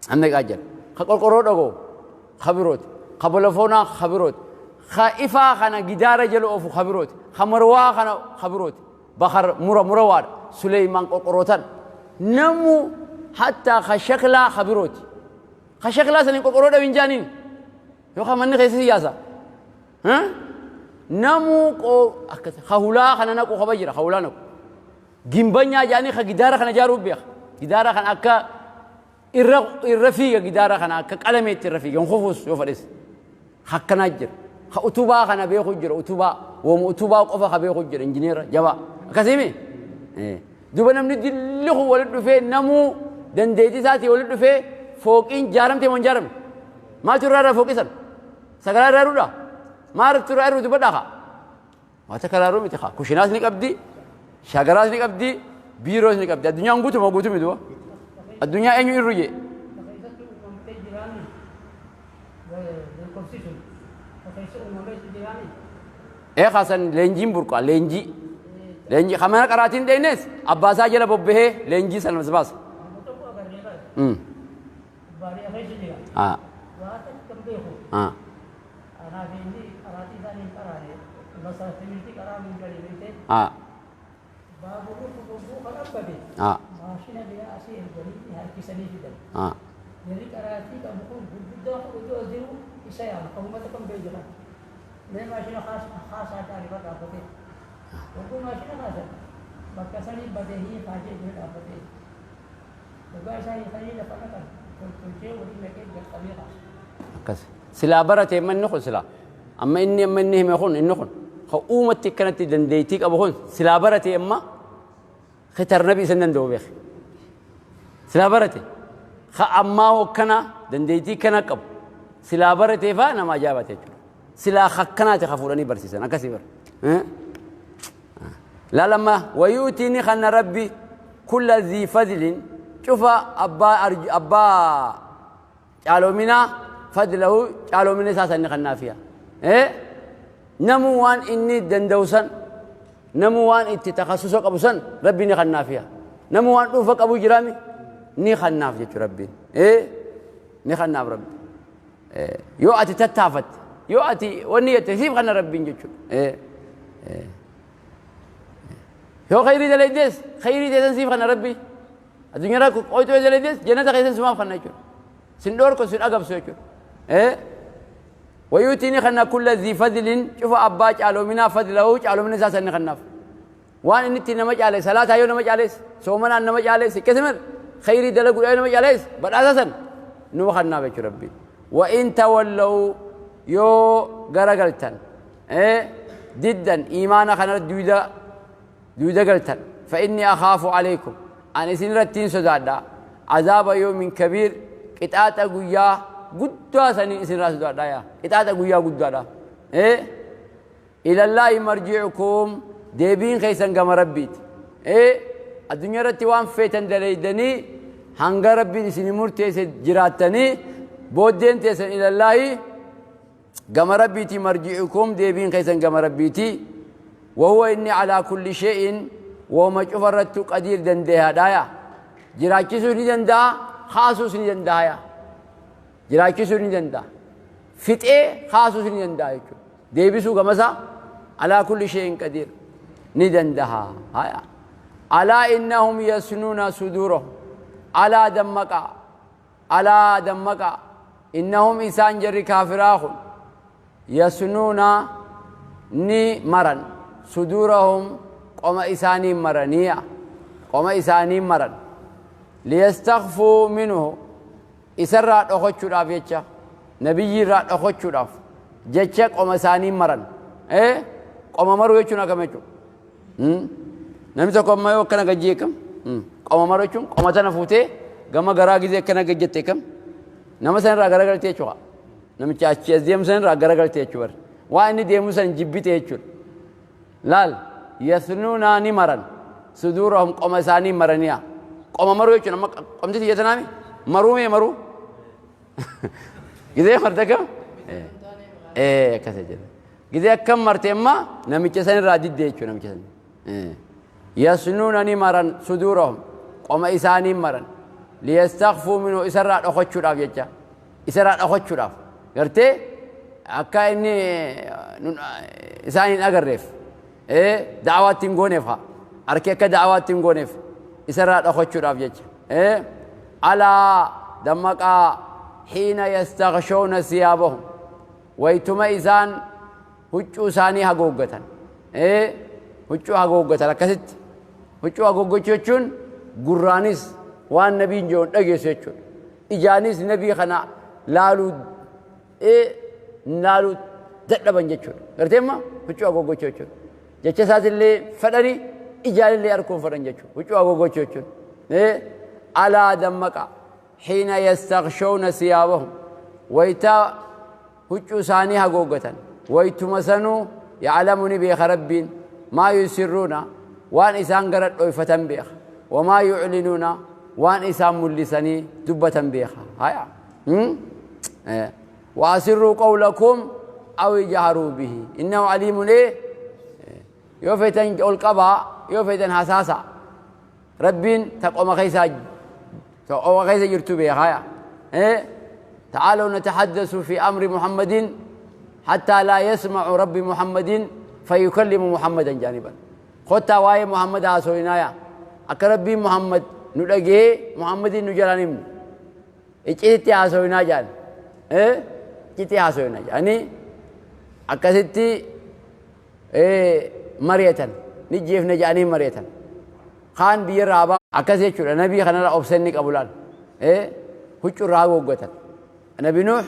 namni meeqaa ijaara ka qorqorroo dhagoo ka birooti Ka bolofoonaa khabirooti. Ka ifaa kana gidaara jala oofu khabirooti. Ka marwaa kana khabirooti. Bakar mura murawaadha. Suleymaan qorqorootan. Namu hattaa ka shaklaa khabirooti. Ka shaklaa saniin qorqoroo dhabin jaaniin. Yookaan manni keessa siyaasa. Namu ka hulaa kana naqu kaba jira ka hulaa naqu. Gimbanyaa jaanii ka gidaara kana ijaaruuf beeka. Gidaara kana akka irra fiiga gidaara kana akka qalameetti irra fiiga hin kufuus yoo fedhes. Akkanaa jira. Ka utubaa kana beeku jira utubaa. Wooma utubaa qofa ka beeku jira injineera jabaa. Akkasiimi? Duba namni dilli kun walitti dhufee namuu dandeettii isaatii walitti dhufee fooqiin jaaramtee moo hin jaaramne? Maaltu irraa irraa fooqii sana? Sagalaa irraa irruudha? Maaltu irraa irru dubbadhaa kaa? Waa takka irraa irruu miti kaa. Kushinaas ni qabdi, shagaraas ni qabdi, biiroos ni qabdi. Addunyaan guutuma guutuu miti duba. Addunyaa eenyu irru jee? Keessatti uumamtee jiraani beekumsi sun keessa uumamee jiraani. Ee kaasan leenjiin burqaa leenjii. Leenjii kan mana qaraatiin dheynes abbaasaa jala bobbahee leenjii sana as baasa. Nama tokko agarree bara. Baadiyyaa keessa jira. Waa takka hin beeku. Anaa fi inni qaraatii isaanii hin qaraane. Masaa timirtii qaraa hin galee beekte. Baaburri kun kan dhabbate. Maashina biraa asii erganii harkisanii fidan. Jarri qaraatii qabu kun gurguddaa kun utuu as jiru isa yaama. Kan uummata kan beeku kan. Mee maashina kaasaa ta'anii bara dhaabbatee. Hogguu maashina kaasan bakka sanii badee hiikaa jee bira dhaabbatee. Dhugaa isaa hiikanii lafa dhaqan toltolchee waliin naqee jalqabee kaasa. Akkas. Silaa baratee manni kun silaa. Amma inni hime kun inni kun ka uumatti akkanatti dandeettii qabu kun silaa baratee amma khitar nabi isan danda'u beeke. Silaa barate. Ka ammaa hokkana dandeettii kana qabu. Silaa baratee faa nama ajaa'ibate jechuudha. Silaa akkanaati ka fuudhanii barsiisan akkasii bara. Laalama ويؤتي ni rabbi كل ذي فضل cufa abbaa caaloominaa فضله caaloomina isaa sanni kannaafiya. Namu waan inni danda'u san namu waan itti takhassusa qabu san rabbi ni kannaafiya. Namu waan dhuunfa qabu jiraami ni kannaaf jechuudha rabbiin. Ni kannaaf rabbi. Yoo ati tattaafatte yoo ati wanni jette siif kanna rabbiin jechuudha. Yoo khayrii dalaydees khayrii teessan siif kanna rabbi. Addunyaarraa qoyxoo dalaydees jannata keessan sumaaf kanna jechuudha. Sin dhoorko sin agabsu jechuudha. ويؤتي ni kanna كل ذي فضل cufa abbaa caaloominaa فضله caaloomina isaa san ni kannaaf. Waan inni ittiin nama caales salaataa yoo nama caales soomanaan nama caales akkasumas khayrii dalaguudhaan yoo nama caales badhaasa san numa kannaaf jechuudha rabbiin. وإن تولوا yoo garagaltan diddan iimaana kanarra duuda galtan فإني أخاف عليكم أن isin irrattiin sodaadha عذاب يوم كبير qixaaxa guyyaa guddaa sanii isin irraa sodaadha yaa qixaaxa guyyaa guddaadha. إلى الله مرجعكم deebiin keessan gama rabbiiti. Addunyaa irratti waan feetan dalaydanii hanga rabbiin isin murteesse jiraattanii booddeen teessan إلى الله gama rabbiiti مرجعكم deebiin keessan gama rabbiiti. وهو inni على كل شيء wooma cufa irrattu قدير dandeehaadha yaa. Jiraachisuu ni danda'a, kaasuus ni danda'a yaa. Jiraachisuu ni danda'a. Fixee kaasuus ni danda'a jechuudha. Deebisuu gamasaa على كل شيء قدير ni danda'a. Haya. ألا إنهم يثنون صدورهم. ألا dammaqaa. ألا dammaqaa. إنهم isaan jarri kaafiraa kun يثنون ni maran صدورهم qoma isaanii maraniya qoma isaanii maran ليستخفوا منه isarraa dhokochuudhaaf jecha nabiyyiirraa dhokochuudhaaf jecha qoma isaanii maran. Qoma maruu jechuun akkam jechuudha? Namni tokko amma yoo akkana gajjii akkam qoma maruu jechuun qoma tana fuutee gama garaa gizee akkana gajjatte akkam nama sanirraa garagaltee jechuudha. Namicha achi as deemu sanirraa garagaltee jechuudha. Waan inni deemu san jibbite jechuudha. Laal يثنون ni maran صدورهم qoma isaanii maraniya. Qoma maruu jechuun amma qomti xiyya tanaami maruu mee maruu gizee marte kam akkasa jedha. Gizee akkam marte amma namicha sanirraa didde jechuudha namicha san. يثنون ni maran صدورهم qoma isaanii maran ليستخفوا منه isarraa dhokochuudhaaf jecha isarraa dhokochuudhaaf gartee. Akka inni isaan hin agarreef da'awaatti hin gooneef haa harki akka da'awaatti hin gooneef isarraa dhokachuudhaaf jecha. Alaa dammaqaa xiina yastaghshawna siyaabahum waytuma isaan huccuu isaanii hagooggatan. Huccuu hagooggatan akkasitti huccuu hagoggachuu jechuun gurraanis waan nabiin jedhu dhageessu jechuudha. Ijaanis nabii kana laaluu laaluu dadhaban jechuudha. Gartee amma huccuu hagoggachuu jechuudha. Jecha isaatillee fedhanii ijaanillee arguun fedhan jechuudha. Huccuu hagoggachuu jechuudha. Alaa dammaqa xiina yastaghshawna siyaabahum waytaa huccuu isaanii hagoggatan waytuma sanuu yaclamu ni beeka rabbiin maa yusirruuna waan isaan gara dhoyfatan beeka wamaa yuclinuuna waan isaan mul'isanii dubbatan beeka. Haya وأسروا قولكم أو اجهروا به إنه عليم. إيه yoo feetan ol qabaa yoo feetan hasaasa rabbiin taqoma keessa taqoma keessa jirtu beeka. تعالوا نتحدث في أمر محمد حتى لا يسمع رب محمد فيكلم محمدا جانبا. خطا واي محمد هاسوينايا أكربي محمد نلقي محمد نجرانيم إجتي هاسوينا جان إجتي هاسوينا يعني أكستي مريتا نجيف نجاني مريتا خان بير رابا أكسي شو النبي خنا أبسنك أبولان هجر راو وقتل النبي نوح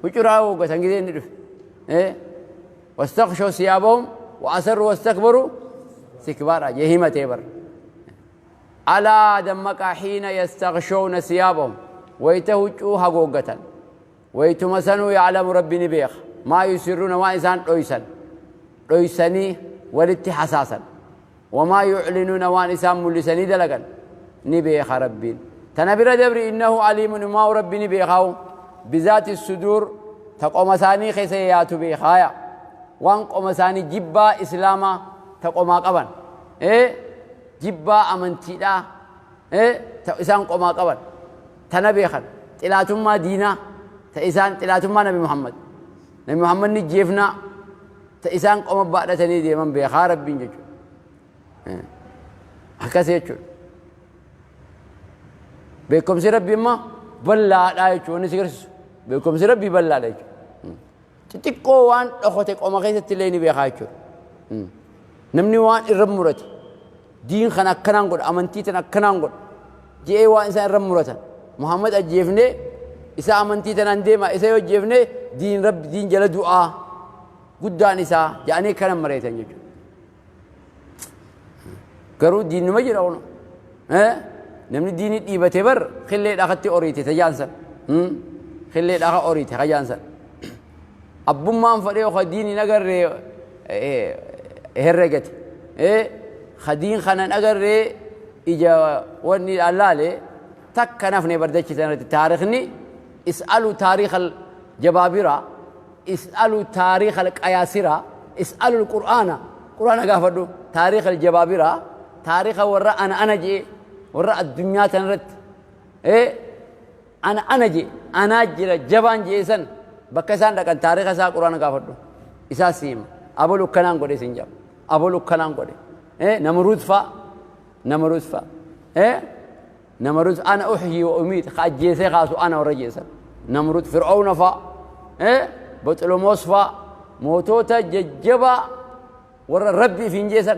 هجر راو وقتل كذي ندف واستغشوا ثيابهم وأسروا واستكبروا استكبارا جهيمة تبر. ألا دمك حين يستغشون ثيابهم ويتهجوا حقوقة ويتمسنوا يعلم ربي نبيخ ما يسرون وإنسان رئيسا رئيسني ولت حساسا وما يعلنون وإنسان ملسني دلقا نبيخ ربي تنبر دبر إنه عليم ما ربي نبيخه بذات الصدور تقوم ثاني خسيات بيخايا وان قوم ثاني جبا إسلاما تقوم قبا جبا أمنتي لا إسان قوم قبا تنبيخا تلاتما دينا تإسان تلاتما نبي محمد نبي محمد نجيفنا تإسان قوم بعد تنيدي من بيخا ربي جيجو هكذا يجو بكم سي ربي ما بلا لا يجو نسيرس بكم سي ربي بلا لا يجو xixiqqoo waan dhokote qoma keessatti illee ni beekaa jechuudha. Namni waan irra murate diin kana akkanaan godha amantii tan akkanaan godha je'ee waan isaan irra muratan Muhammad ajjeefnee isa amantii tanaan deema isa yoo ajjeefnee diin rabbi diin jala du'aa guddaan isaa jedhanii kana mareetan jechuudha. Garuu diinuma jira ono namni diinii dhiibatee bar qillee dhakatti oriite tajaansan qillee dhaka oriite tajaansan. Abbummaan fedhee khadiin hin agarree herregate khadiin kanan agarree ija wanni allaale takka nafne bardachisan irratti taarikhni is'alu taarikh aljabaabira is'alu taarikh alqayaasira is'alu alqur'aana qur'aana gaafadhu taarikh aljabaabira taarikha warra ana ana jee warra addunyaa tan irratti ana ana jee anaa jira jabaan jee san bakka isaan dhaqan taarika isaa quraana gaafadhu isaa siima abalu kanaan godhe sin jab abalu kanaan godhe namruud fa namruud fa namruud ana uhyi wa umiit ajjeesee kaasu ana warra jeesan namruud fir'auna fa baxiloomoos fa mootota jajjabaa warra rabbii fi hin jeesan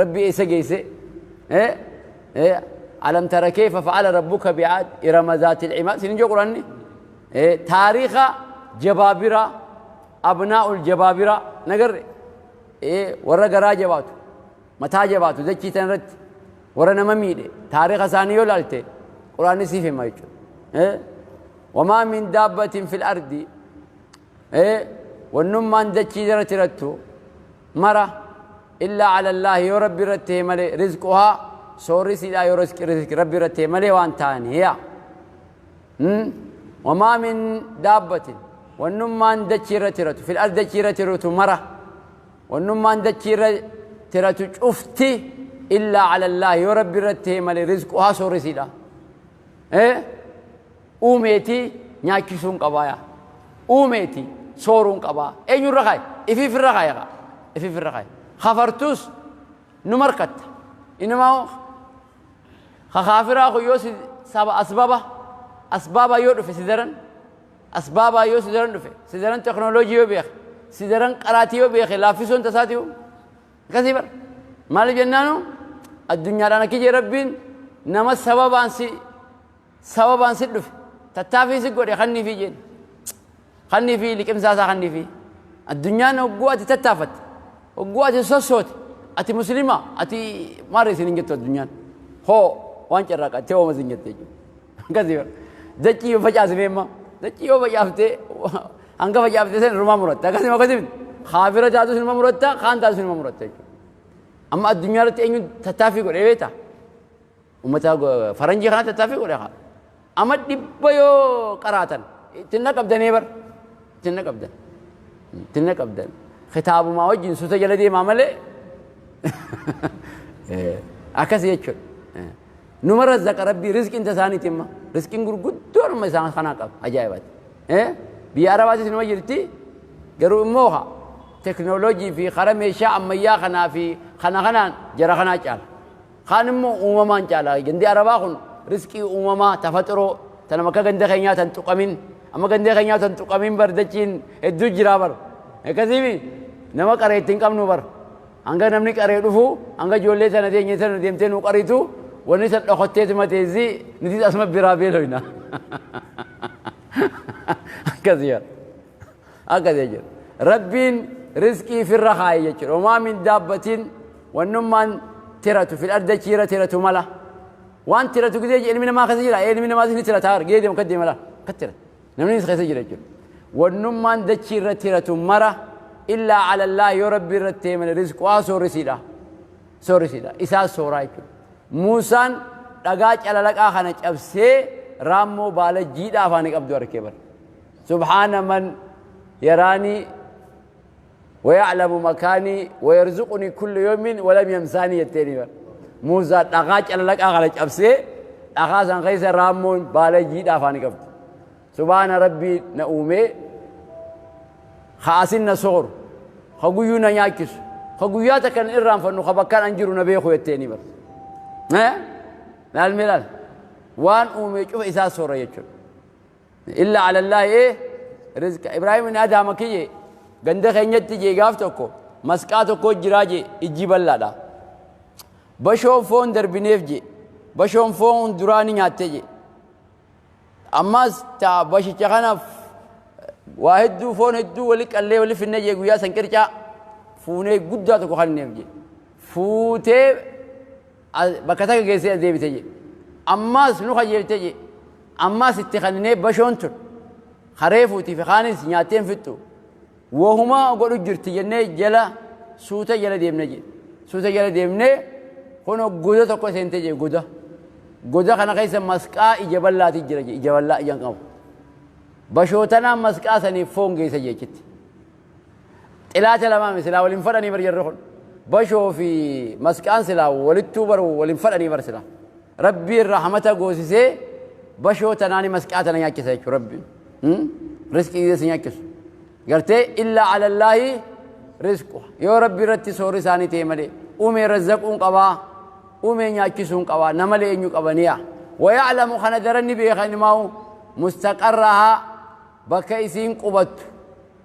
rabbii isa geesse alam tara kayfa fa'ala rabbuka bi'aad irama zaati al-imaad sin jee quraanni taarika جبابرة أبناء الجبابرة نقر ورا قرا جباتو متى جباتو زكي تنرت ورا نمميده تاريخ ثاني يولالته قرآن سيفه ما يجو وما من دابة في الأرض والنمان دكي درترتو مرة إلا على الله يربي رته ملي رزقها سوري سيدا يرزق رزق ربي رته ملي وان تاني هي وما من دابة والنمان دكيرة في الأرض دكيرة مرة والنمان دكيرة شفتي إلا على الله يربي رته ملي رزقها سوري سيدا أوميتي نياكسون قبايا أوميتي sooruun qabaa eenyurra kaaye ifiifirra kaaye kaa ifiifirra kaaye kafartus nu markatta inumaa kaafiraa kun yoo si saba asbaba asbaabaa yoo dhufe si daran asbaabaa yoo si daran dhufe si daran teknooloojii yoo beeke si daran qaraatii yoo beeke laaffisuun tasaatiyu akkasii bara maaliif jennaanu addunyaadhaan akki jee rabbiin nama sababaan si sababaan si dhufe tattaaffii si godhe kanniifii jeen kanniifii liqimsaa isaa kanniifii addunyaan hogguu ati tattaafatte hogguu ati sossoote ati muslima ati maal isin hin jettu addunyaan hoo waan carraaqattee hooma isin jette jechuudha akkasii bara dachii yoo facaasime imma dachii yoo facaaftee hanga facaaftee san irrumaa muratta akkasii akkasii miti kaafira taatus ilma muratta kaan taatus ilma muratta jechuudha amma addunyaa irratti eenyuun tattaaffii godhee beektaa ummata faranjii kana tattaaffii godhe haa amma dhibba yoo qaraatan ittiin naqabdanee bar ittiin naqabdan ittiin naqabdan kitaabumaa wajjin suuta jala deemaa malee akkas jechuudha. Numa razzaqa rabbii rizqiin tasaaniiti imma rizqiin gurguddoon amma isaan kanaa qaba ajaa'ibaati. Biyya arabaatis numa jirti garuu immoo haa teknooloojii fi karaa meeshaa ammayyaa kanaa fi kana kanaan jara kanaa caala. Kaan immoo uumamaan caala. Gandi arabaa kun rizqii uumamaa tafaxiroo tanama akka ganda keenyaa tan tuqamin amma ganda keenyaa tan tuqamin bar dachiin hedduu jiraa bar. Akkasiimi nama qaree ittiin qabnu bar. Hanga namni qaree dhufu hanga ijoollee sana teenyee sana deemtee nu qaritu wanni san dhokotteetu mateessii nutis asuma biraa beeloyna. Akkasii yaa. Akkas jechuudha. Rabbiin rizqii firra kaaye jechuudha. Homaa min daabbatiin wannummaan tiratu fil arda chiira tiratu mala. Waan tiratu gisee ilmi namaa keessa jira. Ilmi namaas ni tirata gee deemu kan deema laa kan tirata. Namni keessa jira jechuudha. Wannummaan dachii irra tiratu mara illaa alallaa yoo rabbi irratti himane rizqaa soorrisiidha. Soorrisiidha. Isaa sooraa jechuudha. Muusaan dhagaa calalaqaa kana cabsee raammoo baala jiidhaa afaanii qabdu arkee bara. Subhaana man yaraanii ويعلم مكاني ويرزقني كل يوم ولم يمساني يتني موسى دغا چللقا غلا چبسي دغا سان خيس رامون بالجي دافاني قبت سبحان ربي نؤمي خاسن نصور خغيونا نياكس خغياتا كان إرام فنو خبكان انجرو نبيخو يتني بر ها لال ملال وان أومي شوف إساس سورة يجون إلا على الله إيه رزق إبراهيم إن أدام كيه ganda keenyatti jee gaaf tokko masqaa tokko jiraa jee ijji bal'aadha. Bashoon foon darbineef jee bashoon foon duraa ni nyaatte jee. Ammas taa bashicha kanaaf waa hedduu foon hedduu wali qallee wali finne jee guyyaa san qircaa fuunee guddaa tokko kanneef jee. Fuutee bakka takka geessee as deebite jee. Ammas nu kajeelte jee. Ammas itti kannee bashoon tun haree fuutii fi kaanis nyaateen fixxu. وهما قالوا جرت جنة جلا سوتا جلا ديمنا جي سوتا جلا ديمنا كونو غودا تكو سنتي جي غودا غودا خنا كيس مسكا إجبال لا تجرا جي إجبال لا ينقو بشوتنا مسكا سني فون جيس جي كت تلاتة لما مثلا ولنفرني برجرخون بشو في مسكان سلا ولتوبر ولنفرني برسلا ربي الرحمة غوسيسي بشوتنا مسكا تنا ياكس ربي رزقي ياكس قلت إلا على الله رزقه يا ربي رتي سوري ساني تيملي أمي رزقون قبا أمي نياكسون قبا نملي إنيو قبانيا ويعلم خندرني بيخ ماو مستقرها بكيسين قبط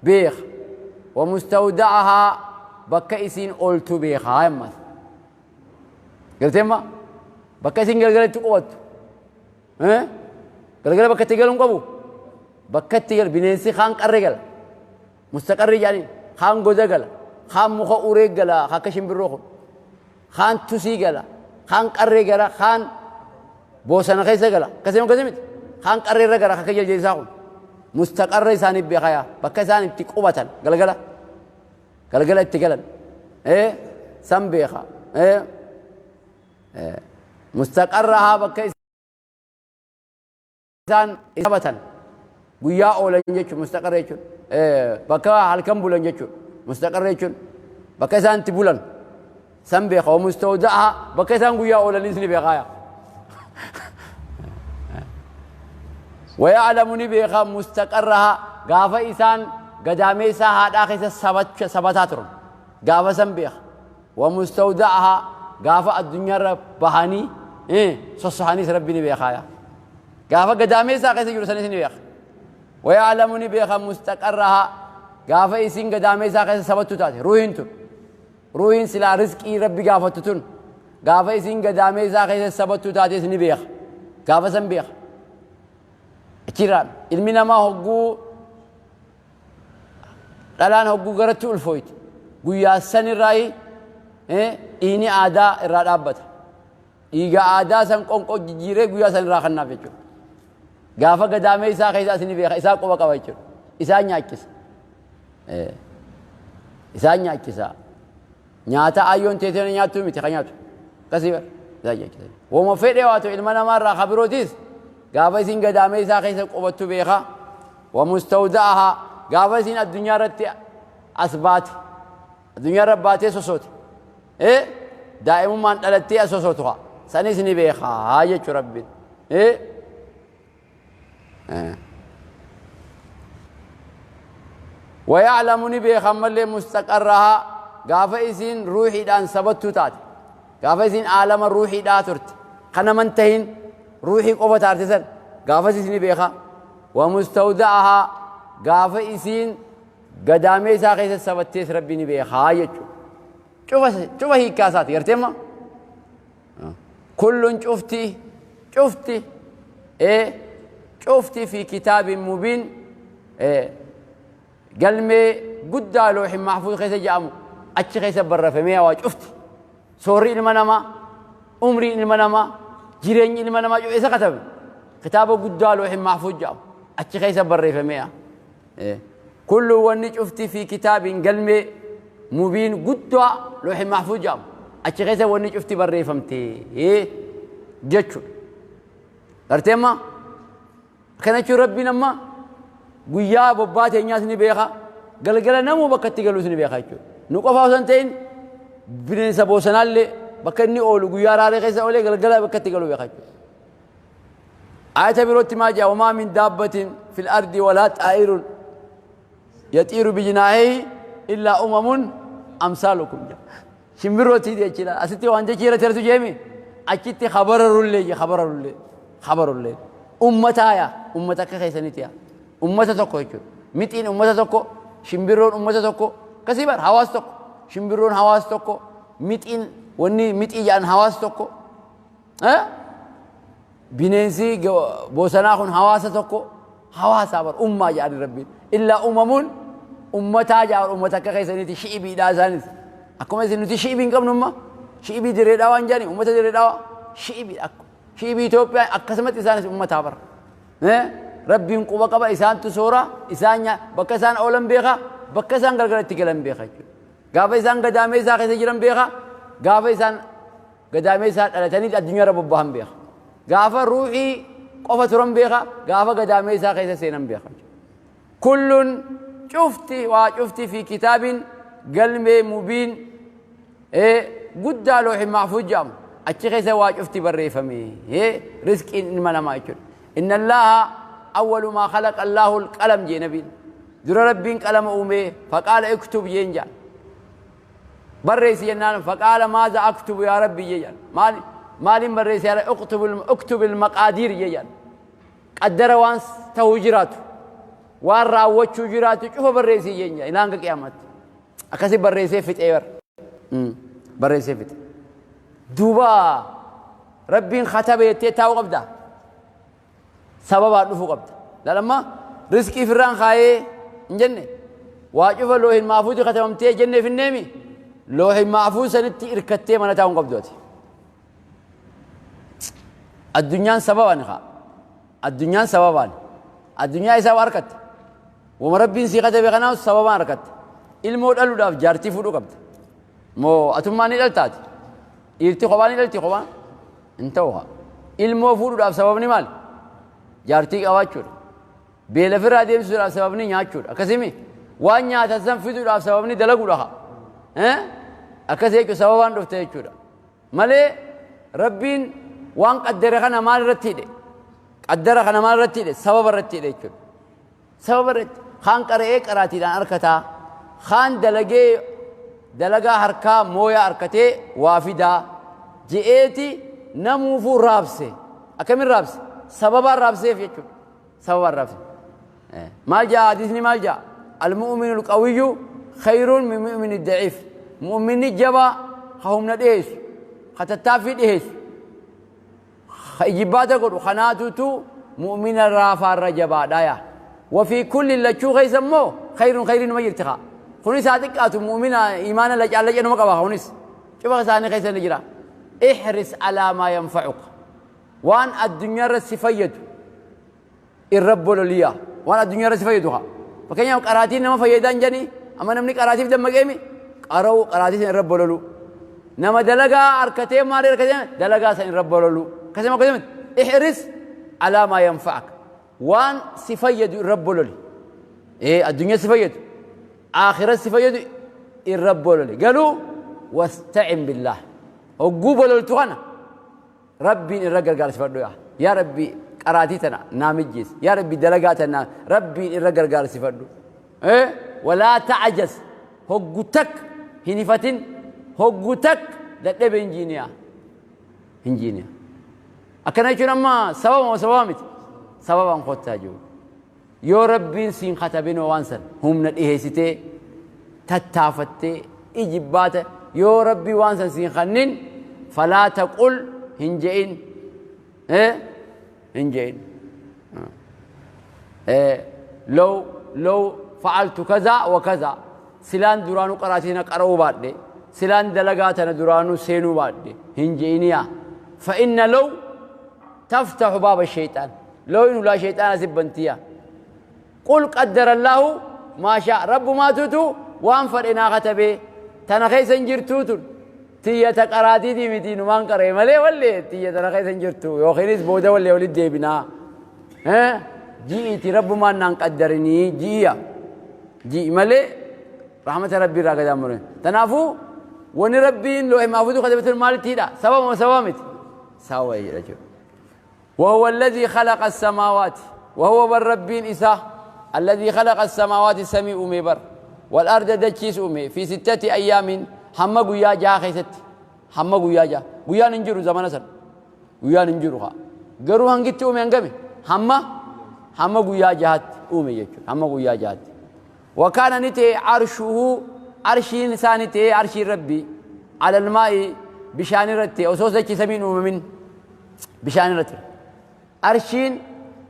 بيخ ومستودعها بكيسين أولتو بيخ هاي مس قلت ما بكيسين قلقلت قبط ها قلقل بكتي قلون قبو بكتي قل بنينسي خان قرقل مستقر يعني خان غوزا قال خان مخ اوري قال خاكشن بالروح خان تسي قال خان قري قال خان بوسنا خيسا قال كسم كسمت خان قري قال خاكجل جيساو مستقر ثاني بخيا بكسان تقوبتن قال قال قال قال اتقلن ايه سم بيخا ايه مستقرها بكسان ثبتن غيا اولن جچ مستقر جچ bakka halkan bulan jechuudha mustaqarra jechuun bakka isaan itti bulan san beeka wa mustawda'a bakka isaan guyyaa oolanis ni beekaaya ويعلم ni beeka mustaqarraha gaafa isaan Gadaamee isaa haadhaa keessa sabataa turan gaafa san beeka. Wamustawda'ahaa gaafa addunyaarra bahanii sossohaniis Rabbi ni beekaaya. Gaafa gadaamee isaa keessa jiru sanis ni beeka. Wayaclamu ni beeka mustaqarrahaa gaafa isiin gadaamee isaa keessa sabattu taate ruuhiin tun, ruuhiin silaa rizqii Rabbi gaafattu tun, gaafa isiin gadaamee isaa keessa sabattu taates ni beeka, gaafa san beeka. Achirraa ilmi namaa hogguu dhalaan hogguu garatti ulfooyte guyyaa sanirraayi dhiigni aadaa irraa dhaabbata. Dhiiga aadaa san qonqoo jijjiiree guyyaa san irraa kannaaf jechuudha. Gaafa gadaamee isaa keessa as ni beeka, isaa quba qaba jechuudha. Isaan nyaachisa. Isaan nyaachisa. Nyaata ayyoon teetee nyaattuu miti kan nyaatu. Akkasii bara isaan nyaachisa. Woma fedhe waa ta'u ilma namaa irraa kabirootis gaafa isin gadaamee isaa keessa qubattu beeka. Wamustawda'ahaa gaafa isin addunyaa irratti as baate, addunyaa irra baatee sosoote. Daa'imummaan dhalattee as sosootu haa. Sanis ni beekaa jechuu Rabbiin. ويعلم ni beeka ammallee mustaqarrahaa gaafa isiin ruuxiidhaan sabattuu taate, gaafa isiin aalama ruuxiidhaa turte kana man tahin ruuxii qofa taate san gaafas ni beeka. Wamustawda'ahaa gaafa isiin gadaamee isaa keessa sabattees Rabbi ni beekaa jechuudha. Cufa hiikkaa isaati garteemma. Kullun cufti cufti cufti fi kitaabin mubiin galmee guddaa looxin mahfuuz keessa jedhamu achi keessa barreeffamee waa cufti. Soorri ilma namaa, umriin ilma namaa, jireenyi ilma namaa eessa katabame? Kitaaba guddaa looxin mahfuuz jedhamu achi keessa barreeffamee. Kullu wanni cufti fi kitaabin galmee mubiin guddaa looxin mahfuuz jedhamu achi keessa wanni cufti barreeffamte jechuudha. Garteemma akkana jechuun Rabbiin amma guyyaa bobbaa teenyaas ni beeka, galgala namuu bakka itti galuus ni beeka jechuudha. Nu qofa osoo hin ta'in bineensa bosonaallee bakka inni oolu guyyaa raaree keessa oolee galgala bakka itti galu beeka jechuudha. Ayata birootti maa jedha? Wamaa min daabbatin fil ardi walaa xaa'irun yaxiiru bijinaahihi illaa umamun amsaalukum jedha. Shimbirrooti jechuudha. Asitti waan jechi irratti irratti jeemi achitti khabararullee je, khabararullee khabarullee ummataa yaa ummata akka keessaniiti yaa ummata tokko jechuudha. Mixiin ummata tokko, shimbirroon ummata tokko, akkasii bara hawaas tokko, shimbirroon hawaas tokko, mixiin wanni mixii jedhan hawaas tokko, bineensi bosonaa kun hawaasa tokko, hawaasaa bara ummaa jedhan Rabbiin. Illaa uumamuun ummataa jedhan, ummata akka keessaniiti shi'ibiidhaa isaanis. Akkuma isin nuti shi'ibii hin qabnu amma shi'ibii direedhaa waan jedhani ummata direedhaa shi'ibii akkuma shi'ibii Itoophiyaa akkasumatti isaanis ummataa bara. Rabbiin quba qaba, isaantu soora, isaan bakka isaan oolan beeka, bakka isaan galgala itti galan beeka jechuudha. Gaafa isaan gadaamee isaa keessa jiran beeka, gaafa isaan gadaamee isaa dhalatanii addunyaa irra bobbahan beeka. Gaafa ruuxii qofa turan beeka, gaafa gadaamee isaa keessa seenan beeka. Kullun cufti waa cufti fi kitaabin galmee mubiin guddaa looxi mahfuuz jedhamu achi keessa waa cufti barreeffame rizqiin ilma namaa jechuudha. Inna Allaha awwalu maa khalaqa Allahu al-qalam jee nabiin. Dura Rabbiin qalama uumee faqaala iktub jeen jedhan. Barreessi jennaan faqaala maaza aktubu yaa Rabbi jee jedhan. Maaliin barreessi yaa Rabbi? Uktub il-maqaadiir jee jedhan. Qaddara waan ta'uu jiraatu, waan raawwachuu jiraatu cufa barreessi jeen jedhan ilaa hanga qiyaamaatti. Akkasi barreessee fixee bara. Barreessee fixe. Duuba Rabbiin katabe jettee taa'uu qabda. Sababaan dhufuu qabda. Lalamma rizqii firraan kaayee hin jenne. Waa cufa loohin maafuuti katabamtee jenneef hin neemi. Loohin maafuu sanitti hirkattee mana taa'uu hin qabdu ati. Addunyaan sababaan haa. Addunyaan sababaan. Addunyaa isaa waa harkatte. Wama Rabbiin sii katabe kanaaf sababaan harkatte. Ilmoo dhaluudhaaf jaartii fuudhuu qabda. Moo atummaa ni dhaltaati? Dhiirti kophaa ni dhalti kophaa? Hin ta'u haa. Ilmoo fuudhuudhaaf sababni maali? Jaartii qabaachuudha. Beela ofirraa deemsisuudhaaf sababni nyaachuudha. Akkasimi waan nyaatan san fiduudhaaf sababni dalaguudha haa. Akkas jechuun sababaan dhufte jechuudha. Malee Rabbiin waan qaddare kana maal irratti hidhe? Qaddara kana maal irratti hidhe? Sababa irratti hidhe jechuudha. Sababa irratti. Kaan qara'ee qaraatiidhaan harkataa. Kaan dalagee dalagaa harkaa mooyaa harkatee waa fidaa. Je'eeti namuufuu raabse. Akkamiin raabse? Sababaan raabseef jechuudha. Sababaan raabse. Maal jaa hadiisni maal jaa? Almu'minu alqawiyyu khayrun min mu'mini da'iif. Mu'minni jabaa ka humna dhiyeessu, ka tattaaffii dhiyeessu, ka ijibbaata godhu kanaatutu mu'mina raafaarra jabaadha yaa. Wafii kulli lachuu keessa immoo khayrun khayriin numa jirti kaa. Kunis haa xiqqaatu mu'mina imaana lacaan laca numa qaba kunis. Cufa isaanii keessa ni jira. Ihris alaa maa yanfa'uka. Waan addunyaarra si fayyadu irra bololiya. Waan addunyaarra si fayyadu kaa. Fakkeenyaaf qaraatiin nama fayyadaa hin jedhanii amma namni qaraatiif dammaqeemi qara'u qaraatii san irra bololu. Nama dalagaa harkatee maal harkatee dalagaa san irra bololu. Akkasuma akkasuma ihris alaa maa yanfa'aka. Waan si fayyadu irra bololi. Addunyaa si fayyadu. Aakhira si fayyadu irra bololi. Garuu wasta'in billaah. Hogguu bololtu kana Rabbiin irra gargaarsifadhu yaa. Yaa Rabbi qaraatii tana naa mijjeessi. Yaa Rabbi dalagaa tana Rabbiin irra gargaarsifadhu. Walaa ta'ajas hoggu takka hin hifatin hoggu takka dadhabe hin jiiniyaa. Hin jiiniyaa. Akkana jechuun amma sababa moo sababa miti? Sababaan kottaa jiru. Yoo Rabbiin siin katabinoo waan san humna dhiheessitee tattaafattee ijibbaata yoo Rabbii waan san siin kannin falaa taqul hin je'in hin je'in. Law law fa'altu kaza wa kaza silaan duraanuu qaraatii tana qara'uu baadhe silaan dalagaa tana duraanuu seenuu baadhe hin je'iniyaa. Fa'inna law taftaxu baaba shayxaan looyin hulaa shayxaana si bantiya. Qul qaddarallaahu maa shaa rabbumaatutu waan fadhe naa katabee tana keessa hin jirtuu tun tiyya ta qaraatiitii miti numaan qaree malee wallee tiyya tana keessa hin jirtu yookiinis booda wallee walitti deebinaa. Ji'iiti rabbumaan naan qaddarinii ji'iya ji'i malee rahmata rabbii irraa gadaan mure. Tanaafuu wani rabbiin loohe maafuutu katabe tun maalittiidha sababa sababa miti sababa jedha jechuudha. وهو الذي خلق السماوات وهو بر ربين إساه الذي خلق السماوات سمي أمي بر والأرض دتشيس أمي في 6 أيام هم قيا جا خيست هم قيا جا قيا ننجرو زمان سن قيا ننجرو خا قرو هنگت أمي هنگمي هم هم قيا جات أمي يجو هم قيا جات وكان نتي عرشه عرشي إنسان تي عرشي ربي على الماء بشان رتي أسوس دتشي سمين أمي من بشان رتي أرشين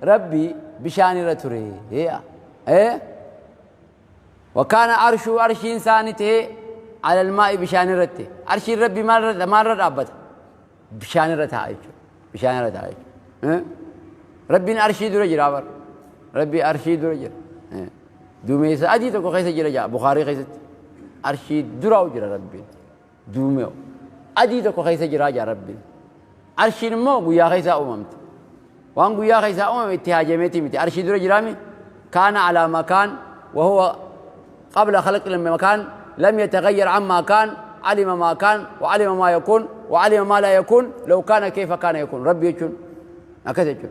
ربي بشان رتري إيه وكان عرشه عرشين سانته على الماء بشان رتي عرشين ربي ما رد ما رد أبدا بشان رتايج بشان رتايج إيه ربي عرشي درجة رابر ربي عرشي درجة إيه دومي سأدي تو كويس جرا جا بخاري كويس عرشي دراو جرا ربي دومي أدي تو كويس جرا جا ربي عرشين مو قيا خيسا أممت وان قيا خيسا أمم اتهاجمتي متي عرشي درجة جرامي كان على مكان وهو قبل خلق المكان لم يتغير عما كان علم ما كان وعلم ما يكون وعلم ما لا يكون لو كان كيف كان يكون ربي يكون هكذا يكون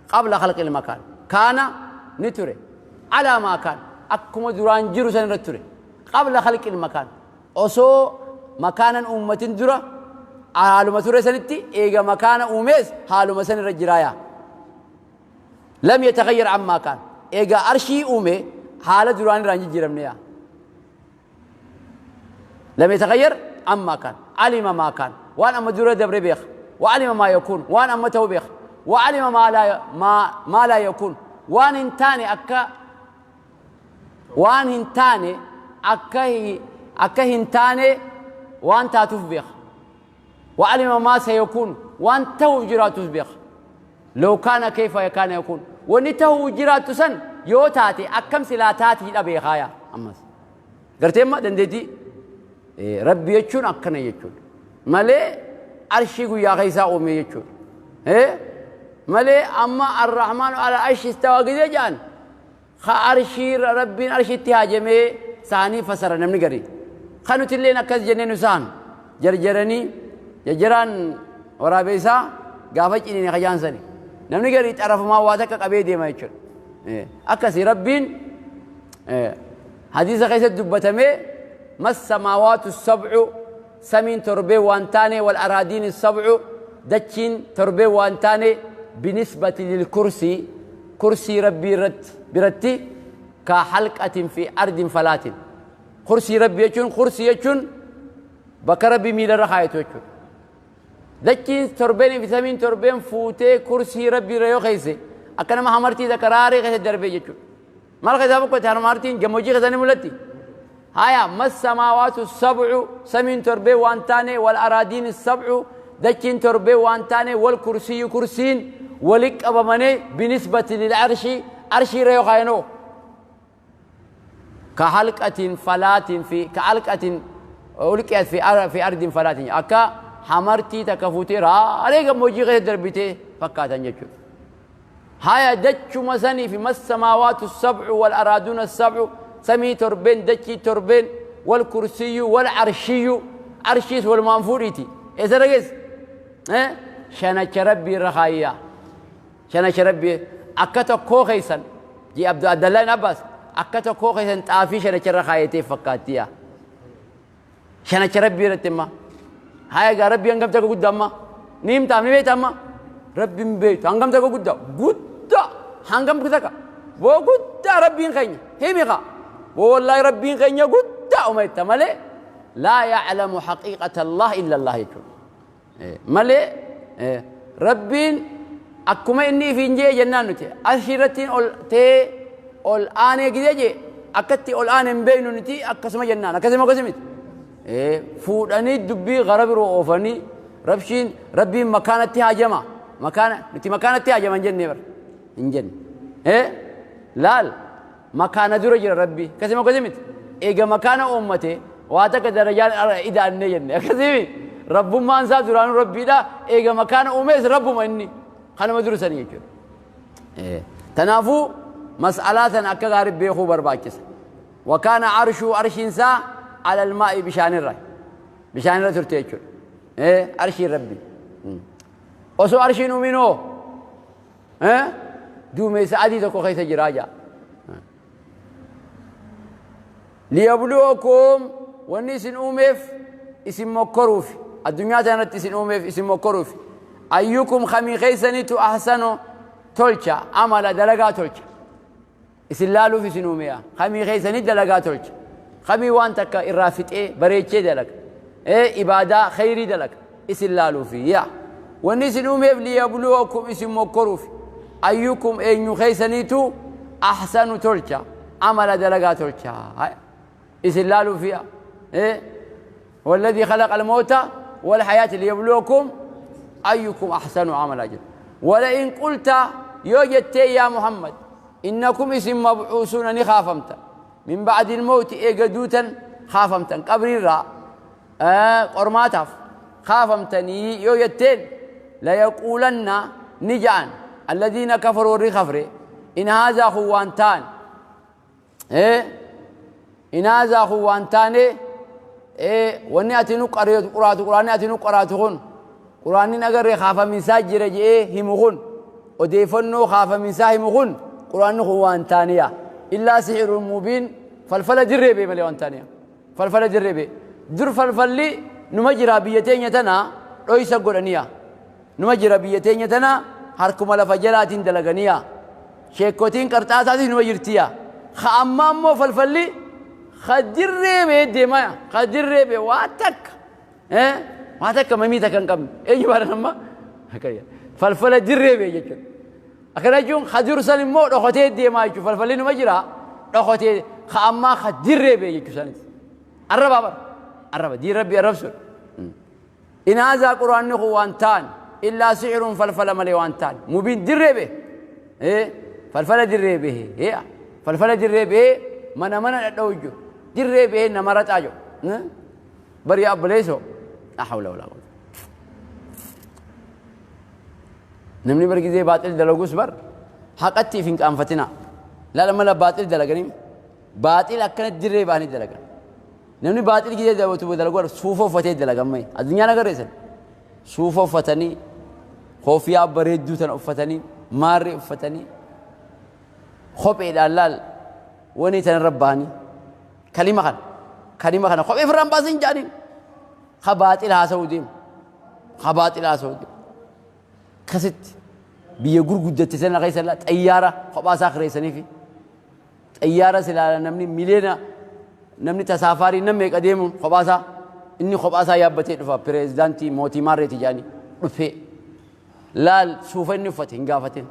قبل خلق المكان كان نتري على ما كان أكما دران جرسا نتري قبل خلق المكان أصو مكانا أمة درة حالما تري سنتي إيجا مكان أميز حالما سن رجرايا لم يتغير عما كان إيجا أرشي أمي حالة دران رانجي جرمنيا لم يتغير عما كان علم ما كان وأنا أما درة دبر بيخ وعلم ما يكون وأنا أما توبيخ وعلم ما لا ما لا يكون وأن انتاني أكا وأن انتاني أكا أكا انتاني وأن تاتوف بيخ وعلم ما سيكون وأن تو جراتوس بيخ لو كان كيف كان يكون ونته جراتو سن يوتاتي أكم سلاتاتي أبي خايا أمس قرتي ما دندتي إيه ربي يجون أكنا يجون مالي عرشي يا غيسا أمي يجون إيه مالي أما الرحمن على عرش استوى قد جان خا عرشي ربي عرشي اتهاجمي ساني فسر نمني قري خانو تلين أكز جنين سان جرجرني جرجران ورابيسا قافج إني خجان سني نمني قري تعرف ما واتك قبيدي ما يجون إيه أكسي ربين Hadiisa keessatti dubbatamee mas samaawaatu sabcu samiin torbee waan taane wal araadiin sabcu dachiin torbee waan taane binisbati lilkursii kursii rabbii irratti biratti ka halqatin fi ardin falaatin kursii rabbii jechuun kursii jechuun bakka rabbii miilarra kaayatu jechuudha. Dachiin torbeen fi samiin torbeen fuutee kursii rabbii irra yoo keesse akka nama hamartii takka raaree keessa darbee jechuudha. Maal keessaa boqqote hamartiin gammoojjii keessa ni mul'atti. Haya mas samaawaatu sabcu samiin torbee waan taane wal araadiin sabcu dachiin torbee waan taane wal kursiyyu kursiin wali qabamanii binisbati lil arshii arshii irra yoo kaayanoo ka halqatin falaatin fi ka halqatin ulqiyat fi ardin falaatin akka hamartii takka fuutee raaree gammoojjii keessa darbitee fakkaatan jechuudha. Haya dachuma sanii fi mas samaawaatu sabcu wal araaduuna sabcu samii torbeen dachii torbeen wal kursiyyu wal arshiyyu arshiis walumaan fuudhiiti. Eessa dhageesse? Shanacha rabbii irra kaayyaa. Shanacha rabbii akka tokkoo keessan jee Abdu Abdallaan Abbaas akka tokkoo keessan xaafii shanacha irra kaayatee fakkaattiya. Shanacha rabbii irratti imma. Haya egaa rabbii hangam takka guddaa amma? Ni himtaaf ni beekta amma? Rabbiin beektu hangam takka guddaa? Guddaa hangam takka? Boo guddaa rabbiin keenya himi kaa. Boo wallaahi rabbiin keenya guddaa uma jetta malee laa ya'lamu haqiiqata Allah illa Allah jechuudha. Malee rabbiin akkuma inni ifiin jee jennaan nuti arshii irrattiin ol ta'ee ol aanee gidee jee akkatti ol aanee hin beeknu nuti akkasuma jennaan akkasuma akkasimiti. Fuudhanii dubbii gara biroo oofanii rabshiin rabbiin makaanatti haajama makaana nuti makaanatti haajama hin jennee bara hin jenne. Laal makaana dura jira rabbi akkasuma akkasimiti. Eega makaana uummate waa takka darajaan idaannee jenne akkasimi rabbummaan isaa duraanuu rabbiidha eega makaana uumees rabbuma inni kanuma dursanii jechuudha. Tanaafuu mas'alaa tana akka gaarii beekuu barbaachisa. Wakaana arshuu arshiinsaa alal maa'i bishaanirra bishaanirra turte jechuudha. Arshiin rabbi. Osoo arshiin uuminoo duumessa adii tokko keessa jiraa jaa. Liyabluwakum wanni isin uumeef isin mokkoruuf addunyaa tanatti isin uumeef isin mokkoruuf ayyukum kamii keessanitu ahsanu tolcha amala dalagaa tolcha isin laaluuf isin uumeya kamii keessanii dalagaa tolcha kamii waan takka irraa fixee bareechee dalaga ibaadaa khayrii dalaga isin laaluuf yaa wanni isin uumeef liyabluwakum isin mokkoruuf ayyukum eenyu keessaniitu ahsanu tolcha amala dalagaa tolcha isin laaluuf yaa والذي خلق الموت والحياة ليبلوكم أيكم أحسن عملا جل. ولئن قلت يوجدت يا محمد إنكم اسم مبعوثون نخافمت من بعد الموت إيجدوتا خافمتا قبر الراء قرماتف خافمتني يوجدتين ليقولن نجان الذين كفروا الرخفر إن هذا خوانتان إن هذا خوانتان wanni ati nu qaraatu quraanni ati nu qaraatu kun quraanni agarree kaafaminsaa jira jedhee himu kun odeeffannoo kaafaminsaa himu kun quraanni kun waan taaniya illaa sixirun mubiin falfala dirree bee malee waan taaniya falfala dirree bee dur falfalli numa jira biyya teenya tana dhoysa godhaniya numa jira biyya teenya tana harkuma lafa jalaatiin dalaganiya sheekotiin qarxaasaatis numa jirtiya ka amma ammoo falfalli خدري بيدي ما خدري بي واتك واتك ما ميتك انقم ايش بارنا هكذا فلفل دري بي جت اكنا خدر سلم مو دختي دي ما يجو فلفلين مجرا دختي خاما خدري بي جت سنت الربا بر الربا دي ربي الرسول ان هذا قران خوانتان الا سحر فلفل ملي وانتان مبين دري بي فلفل دري بي فلفل دري بي mana mana dhadhawju dirree bee nama raxaajo bari abboleeso la hawla wala quwwata namni bar gizee baaxil dalagus bar haqatti hin qaanfatina laala mala baaxil dalagani baaxil akkana dirree baanii dalagan namni baaxil gizee dalagatu dalagu suufa uffatee dalagan mai addunyaan agarreessan suufa uffatanii koofiyaa bareedduu tana uffatanii maarree uffatanii kopheedhaan laal Wani tan rabbaani kalima kana kalima kana kophee firraan baasin jaaniin ka baaxila haasa'uu deemu ka baaxila haasa'uu deemu akkasitti biyya gurguddatte sana keessa xayyaara kophaa isaa kireessanii fi xayyaara silaa namni miliyoona namni tasaafarii nam meeqa deemu kophaa isaa inni kophaa isaa yaabbatee dhufa pireezidaantii mootii maarreeti jaanii dhufee laal suufa inni uffate hin gaafatin.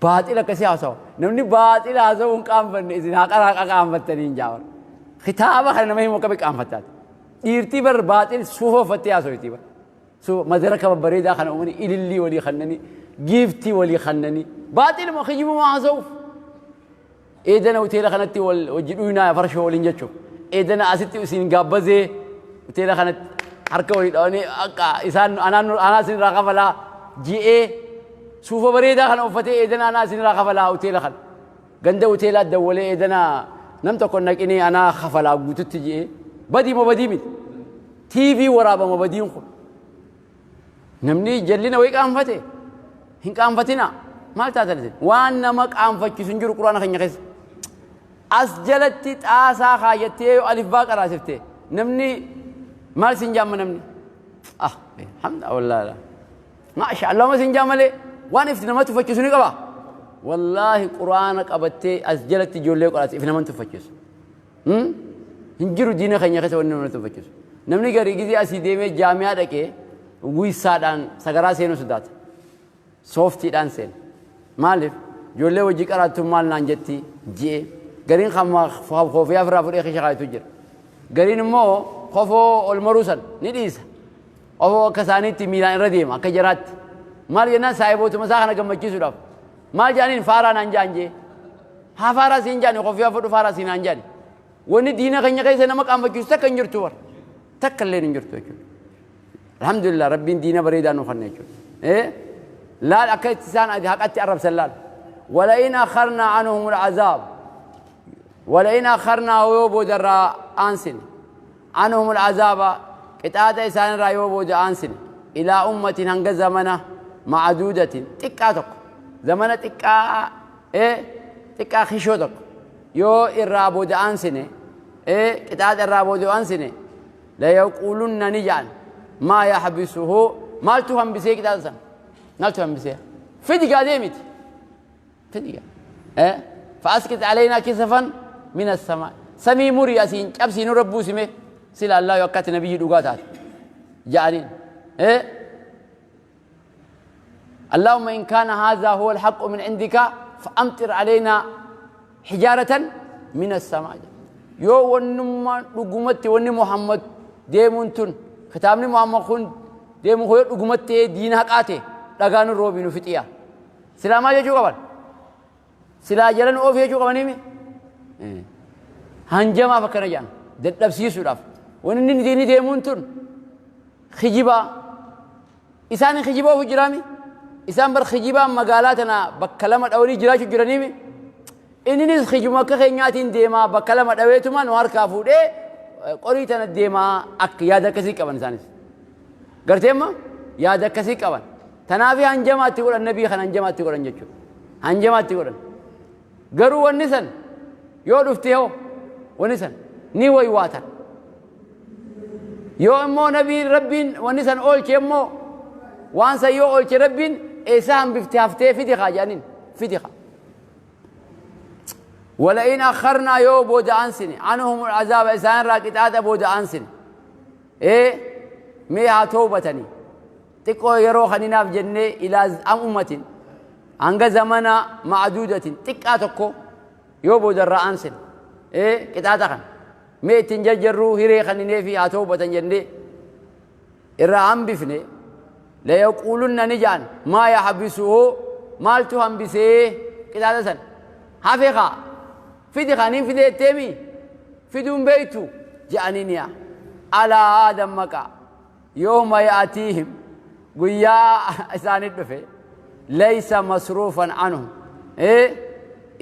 Baaxila akkasii haasawa. Namni baaxila haasawuu hin qaanfanne isin haqa haqa qaanfattanii hin jaawar. Kitaaba kana nama himu akkami qaanfattaati. Dhiirtii bar baaxil suufa uffattee haasawiti bar. Suufa madaraka babbareedaa kana uumanii ilillii walii kannanii giiftii walii kannanii baaxiluma kijibuma haasawuuf. Eedana hoteela kanatti wal hojii dhuynaa farshoo waliin jechuuf. Eedana asitti isin gaabbazee hoteela kanatti harka walii dhawanii akka isaan anaa isin irraa kafalaa ji'ee suufa bareedaa kana uffatee eedana anaa isin irraa kafalaa hoteela kana. Ganda hoteelaa dawwalee eedana nam tokko naqinee anaa kafalaa guututti ji'ee badii moo badii miti. TV waraabama badiin kun. Namni jallina wayii qaanfate hin qaanfatina. Maal taatan isin? Waan nama qaanfachiisu hin jiru quraana keenya keessa. As jalatti xaasaa kaayyattee yoo alif baa qaraasifte namni maal sin jaamma namni? Ah, alhamdulillah wallaahi. Maasha Allah ma sin jaamma malee waan ifti nama tuffachiisu ni qaba. Wallaahi quraana qabattee as jalatti ijoollee qaraas if nama tuffachiisu. Hin jiru diina keenya keessa wanni nama tuffachiisu. Namni garii gizee asii deemee jaamiyaa dhaqee wiissaadhaan sagaraa seenuu sodaata. Sooftiidhaan seena. Maaliif? Ijoollee hojii qaraattu maal naan jetti ji'e. Gariin koofiyaa ofirraa fudhee keessa kaayetu jira. Gariin immoo kofoo ol maruu san ni dhiisa. Kofoo akka isaaniitti miilaan irra deema akka jaraatti. Maal jennaan saayibootuma isaa kana gammachiisuudhaaf. Maal jedhaniin faaraa naan jaan jee. Haa faaraa siin jaani kofiyaa fudhu faaraa siin naan jaani. Wanni diina keenya keessa nama qaanfachiisu takka hin jirtu bara. Takka illee hin jirtu jechuudha. Alhamdulillah rabbiin diina bareedaa nu kenna jechuudha. Laal akka itti isaan haqatti arrabsan laal. Wala'in akharnaa anhumul azaab. Wala'in akharnaa yoo boodarraa aansine. Anhumul azaaba qixaaxa isaanirraa yoo booda aansine. Ilaa ummatiin hanga zamana ma'aduudatin xiqqaa tokko. Zamana xiqqaa xiqqaa kishoo tokko. Yoo irraa booda aansine qixaaxa irraa booda aansine layaquulunna ni ja'an maa yaxbisuhu maaltu hambisee qixaaxa sana maaltu hambisee fidi gaa deemiti fidi gaa fa'asqit alaynaa kisafan min as-samaa samii murii asiin cabsii nurra buusime sila Allah yoo akkatti nabiyyi dhugaa taate ja'aniin اللهم إن كان هذا هو الحق من عندك فأمطر علينا حجارة من السماء. يو ونما رقمت وني محمد ديمون تون ختامني محمد خون ديمون خو رقمت دين حقاته دغان روبي نفتيا سلاما يجو قبل سلا جلن اوف يجو قبل نيمي هنجما فكر جان ددبسي سوراف وني ديني ديمون تون خجبا إسان خجبا وجرامي إسان بر خجبا مقالاتنا بكلمة أولي جراش جرانيمي إنني خجبا كخينياتين ديما بكلمة أويتما نوار كافور إيه قريتنا ديما أك يادا كسي كمان سانس قرتيما يادا كسي كمان تنافي هنجما تقول النبي خن هنجما تقول أنجتشو هنجما تقول قروا والنسن يودفتيه ونسن نيوي واتا يو أمو نبي ربين ونسن أول كيمو وانسا يو أول ربين إسام بفتحفتي في دخا جانين في دخا ولئن أخرنا يو بود أنسني عنهم العذاب إسان راكت بود أنسني إيه ميها توبتني تقو يروح ناف جنة إلى أمة عنق زمنا معدودة تقاتكو يو بود الرأنسن إيه كتاتخن ميتين جرجرو هري خنيني في توبة جنة الرأم بفني لا يقولون نجان ما يحبسه مالتهم بسيه كتاتسن حفيقة في دخانين في ديتمي في دون بيتو جانينيا على آدم مكا يوم يأتيهم قيا إسان الدفع ليس مصروفا عنهم إيه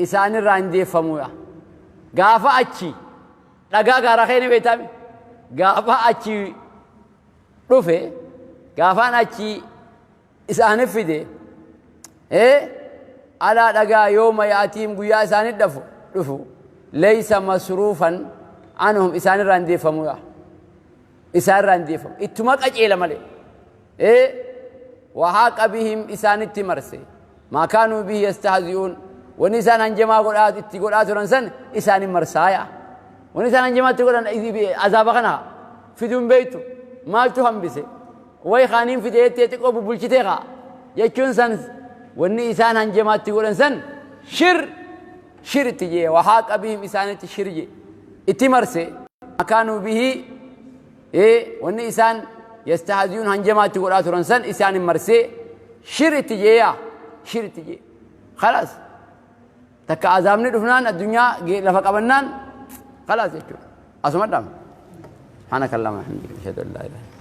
إسان الراندي فمويا قافا أتشي لقا قارخين بيتامي قافا أتشي رفع قافا أتشي إسان الفدي إيه على لقا يوم يأتيهم قيا إسان الدفع dhufu laysa masruufan anhum isaan irraa hin deeffamu, isaan irraa hin deeffamu, ittuma qaceela malee. Wahaaqa bihim isaanitti marse maa kaanuu bihi yastahzi'uun, wanni isaan hanjamaa godhaa itti godhaa turan san isaanin marsaaya. Wanni isaan hanjamaa itti godhan azaaba kana fiduun beeytu maaltu hambise, way kaaniin fide jettee xiqqoo bubbulchitee kaa jechuun san, wanni isaan hanjamaa itti godhan san shir shir itti jee. Wahaaqa bihim isaanitti shir jee itti marse maa kaanuu bihi, wanni isaan yastahzi'uun hanjamaa itti godhaa turan san isaanin marsee shir itti jeeyaa, shir itti jee. Khalaas, takka azaabni dhufnaan addunyaa lafa qabannaan khalaas jechuudha. Asuma dhaam. سبحانك اللهم وبحمدك، اشهد ان لا اله الا